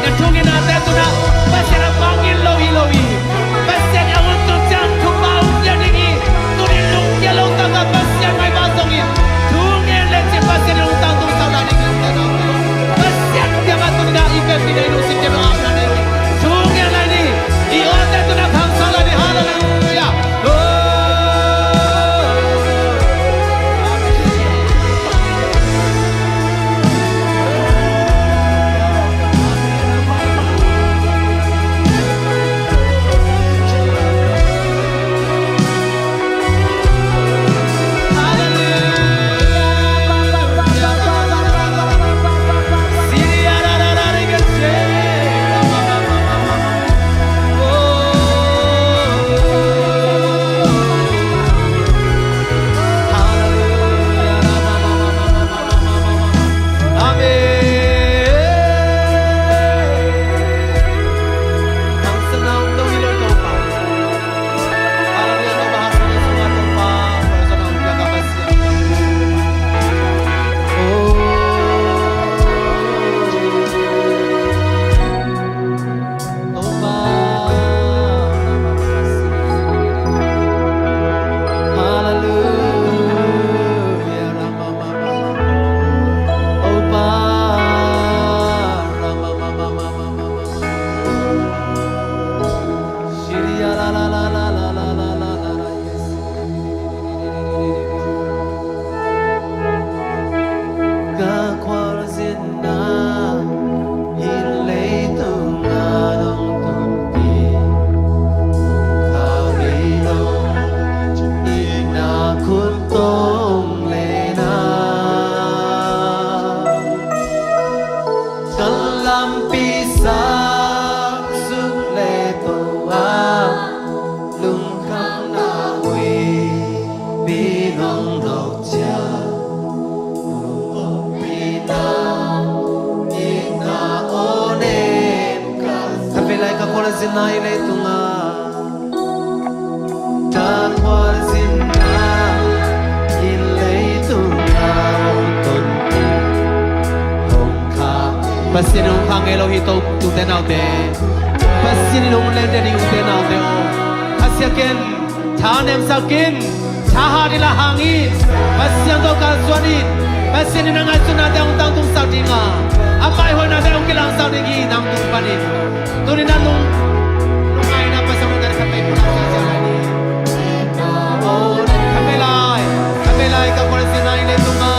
Na thungetnate tuni-in ah Pasian a mangngilh lo hi lo hi. Pasian in a hun tung ciang thupha hong pia ding hi. Tuni-in lungkia lo takah Pasian maipha zongin, thungen lecin Pasian in hong tangtungsak lai ding hi. Pasian kiangah tuni-in ah i vekpi-in i lungsim khempeuh amna nei ni. Thungen lai ni. I awte tuni-in ah khangsak lai ni. Halleluiah. Ka khualzinna hih leitungah nong tunpih, ka ngei lo itna khut tawh hong len a, ka lampi sang suk le to a, lungkhamna huipi nong nawk ciang, hong ompihna itna aw nem ka. Ka vei lai ka khualzinna hih leitungah, ka khualzinna hih leitungah hong tonpih, hong khah. Pasian in hong khah ngei lo hi, to ute naute. Pasian in hong len ding hi, ute naute aw. Khasia ken, tha nemsak in, thahat in la hang in, Pasian tawh kalsuan in. Pasian in na ngaihsutnate hong tangtungsak ding a, a maihoihnate hong kilangsak ding hi, nang tung panin. Tuni-in a lung, lungngaihna Pasian hong len khat vei pulak ziahziah lai ni. Khat vei lai, khat vei lai ka khualzinna hih leitungah.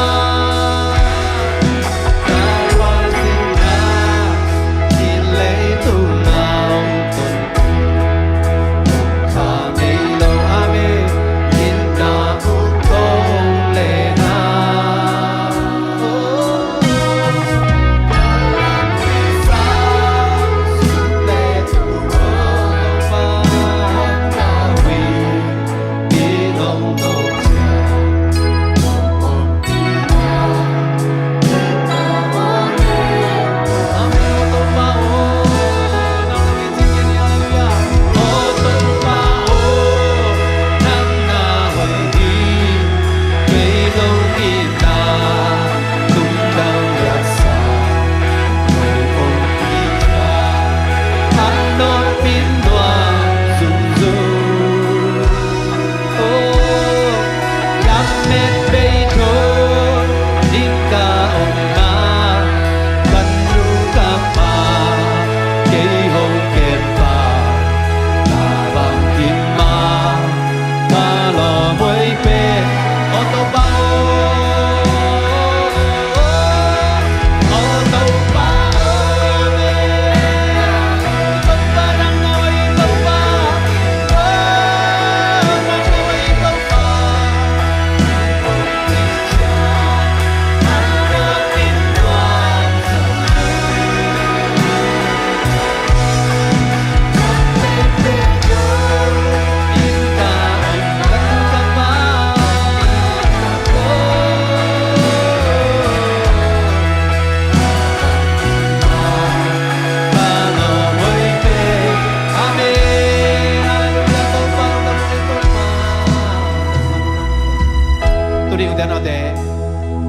Tuni ute naute,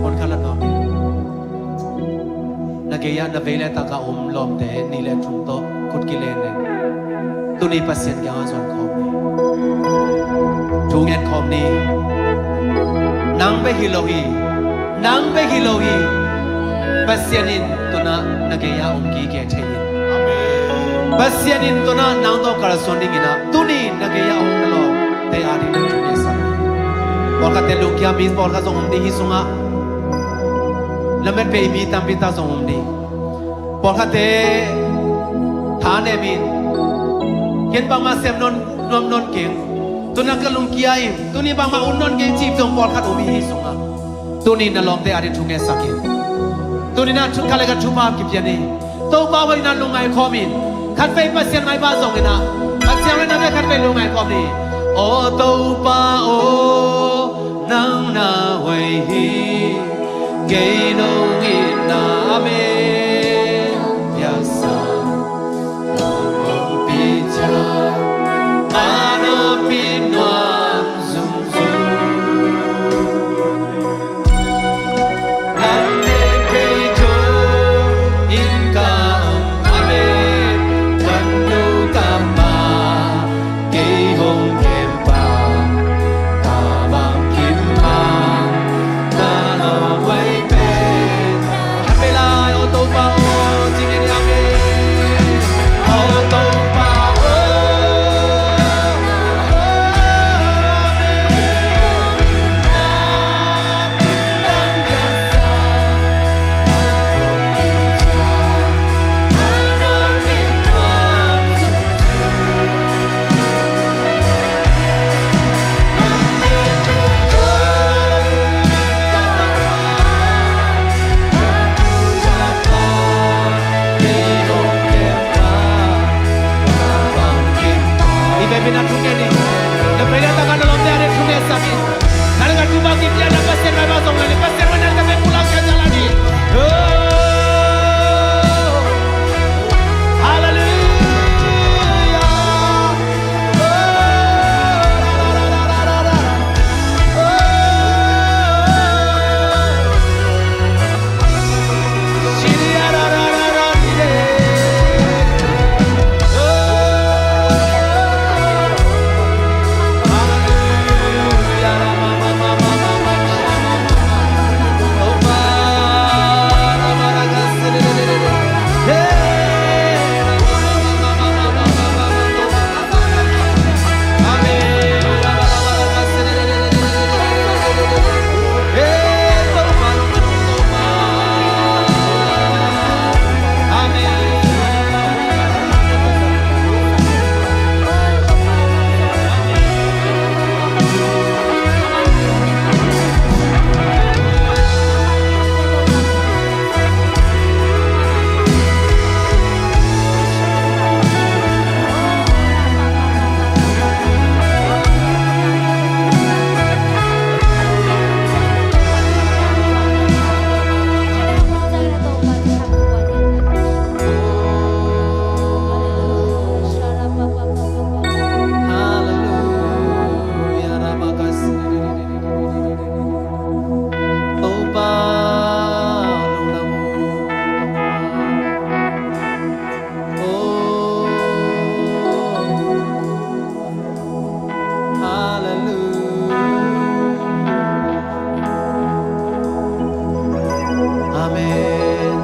Hun khat la nuam in. Na gei-ah na vei le tak a om lawmte nih le thum tawh khut kilen in. Tuni Pasian kiangah zuan khawm ni. Thu ngen khawm ni. Nang bek hi lo hi. Nang bek hi lo hi. Pasian in tunah na gei-ah om kike thei in. Pasian in tunah nang tawh kalsuan dingin ah tuni na gei-ah om na lawmte adingin thu ngetsak. Pawlkhatte lungkia mi pawlkhat zong om ding hi sungah. Lamet bei mi tampi tak zong om ding. Pawlkhatte thanem in, ken bangmah sem nawn nuam nawn keng. Tuna ka lungkia in, tuni bangmah ut nawn keng cih zong pawlkhat om hi sungah. Tuni na lawmte ading thu ngetsak in. Tuni na thu khat le khat thupha kipia ni. Topa hoihna lungngai khawm in. Khatvei Pasian maipha zong in ah. Khat siang le na le khatvei lungngai khawm ni. Aw Topa aw, nang na hoih hi. Kei nong itna a mel piaksa. Nong hong picia, a nong pi nuam zungzung. Amen.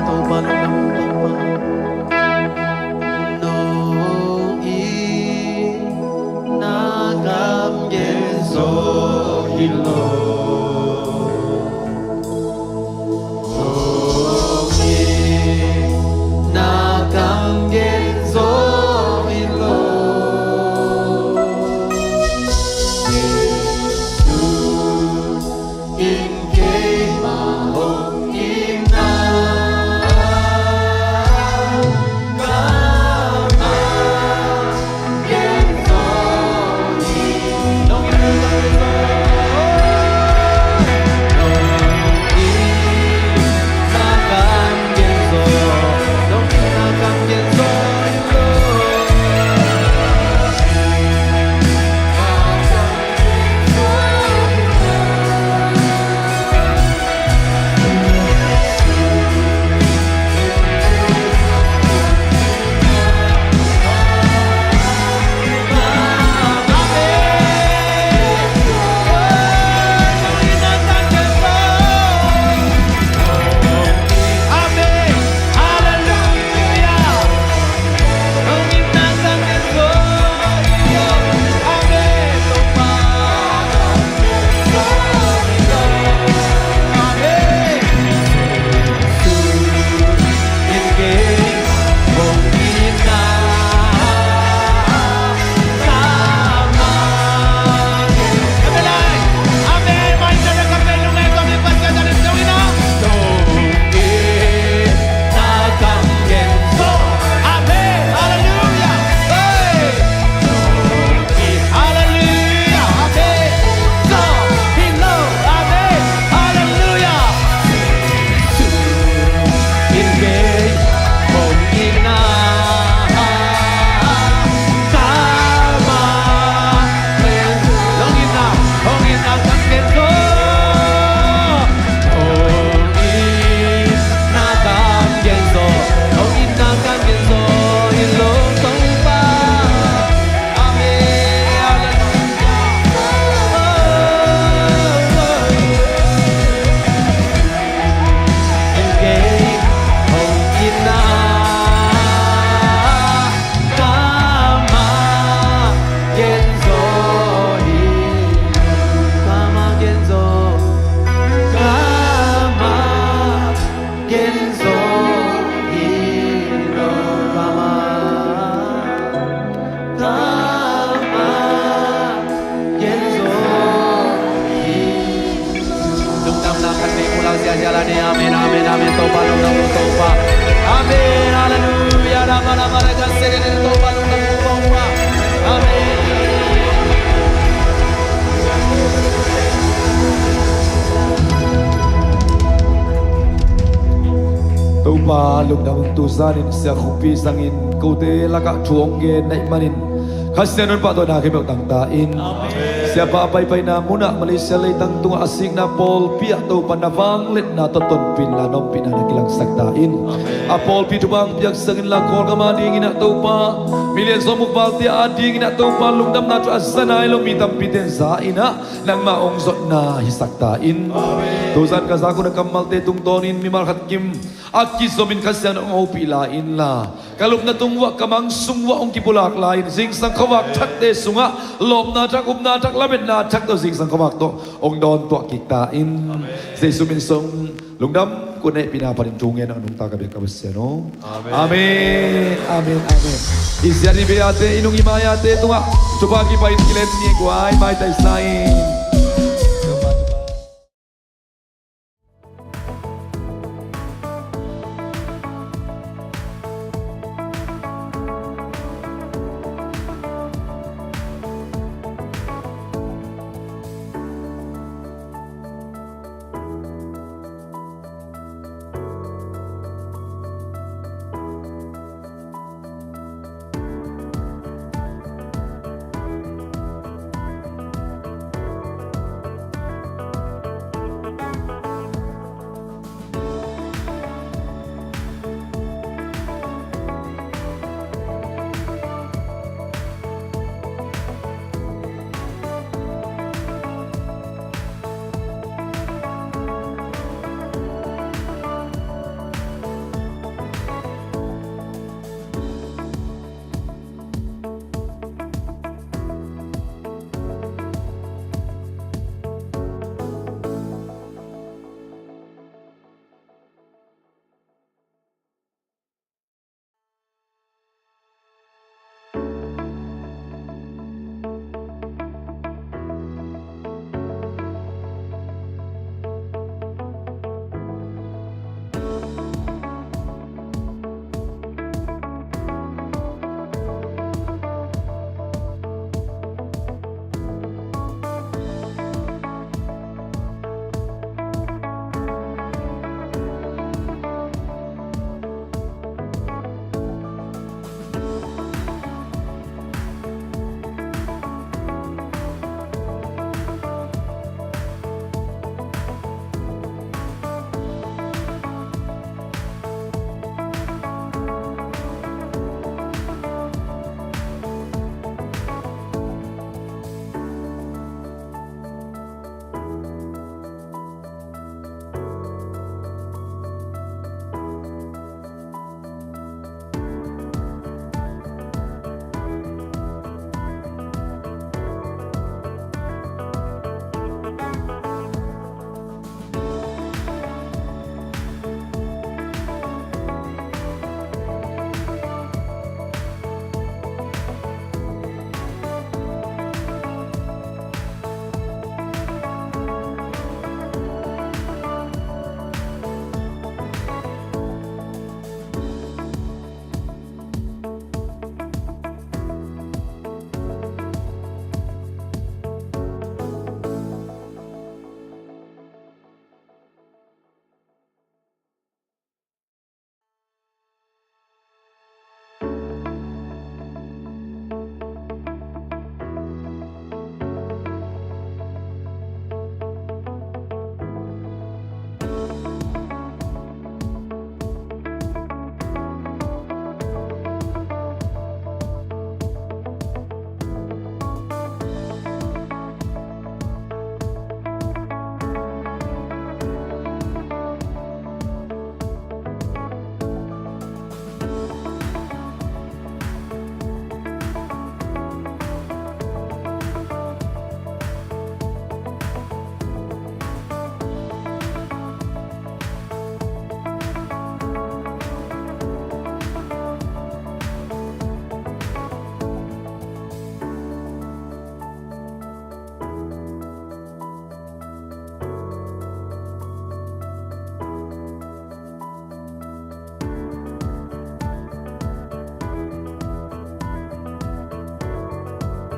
Topa lungdam ung, Topa. Nong itna kam gen zaw hi lo. Nong itna kam gen zaw hi lo. Jesuh in keimah hong itna. Amen, amen, amen. Topa lungdam, Topa. Amen, hallelujah. Amen. Topa lungdam, tu zanin Sia Khup Pi zangin kote lakah thu hong gen na hih manin Kha Siangtho in pahtawina khempeuh tang ta in. Amen. Siapa a paipaina munah Malaysia leitang tungah a sikna pawlpi ah Topa na vangliatna tawh tonpih inla, ompihna na kilangsak ta in. Amen. A pawlpi thupha hong piaksak inla, Kawlgam a dingin ah Topa, milian sawmguk valte a dingin ah Topa, lungdamna thu a za nai lo mi tampite in za in ah nangmah hong zotna hisak ta in. Amen. Tu zan ka zak hun a kammalte tungtawnin mimal khat kim a kizomin Kha Siangtho hong hopih lai inla, ka lupna tung uah, ka mang sung uah hong kipulak lai-in zingsang khuavak thakte sungah lawpna thak, upna thak, lametna thak tawh zingsang khuavak tawh hong dawntuah kik ta in. Amen. Jesu min sung lungdam, kut hehpihna panin thu ngen a nungta ka biak ka Pasian aw. Amen. Amen, amen, amen. I siat i bei ate, i nung i mai ate tungah thupha kipahin kilen ni, guai, maitai sa in.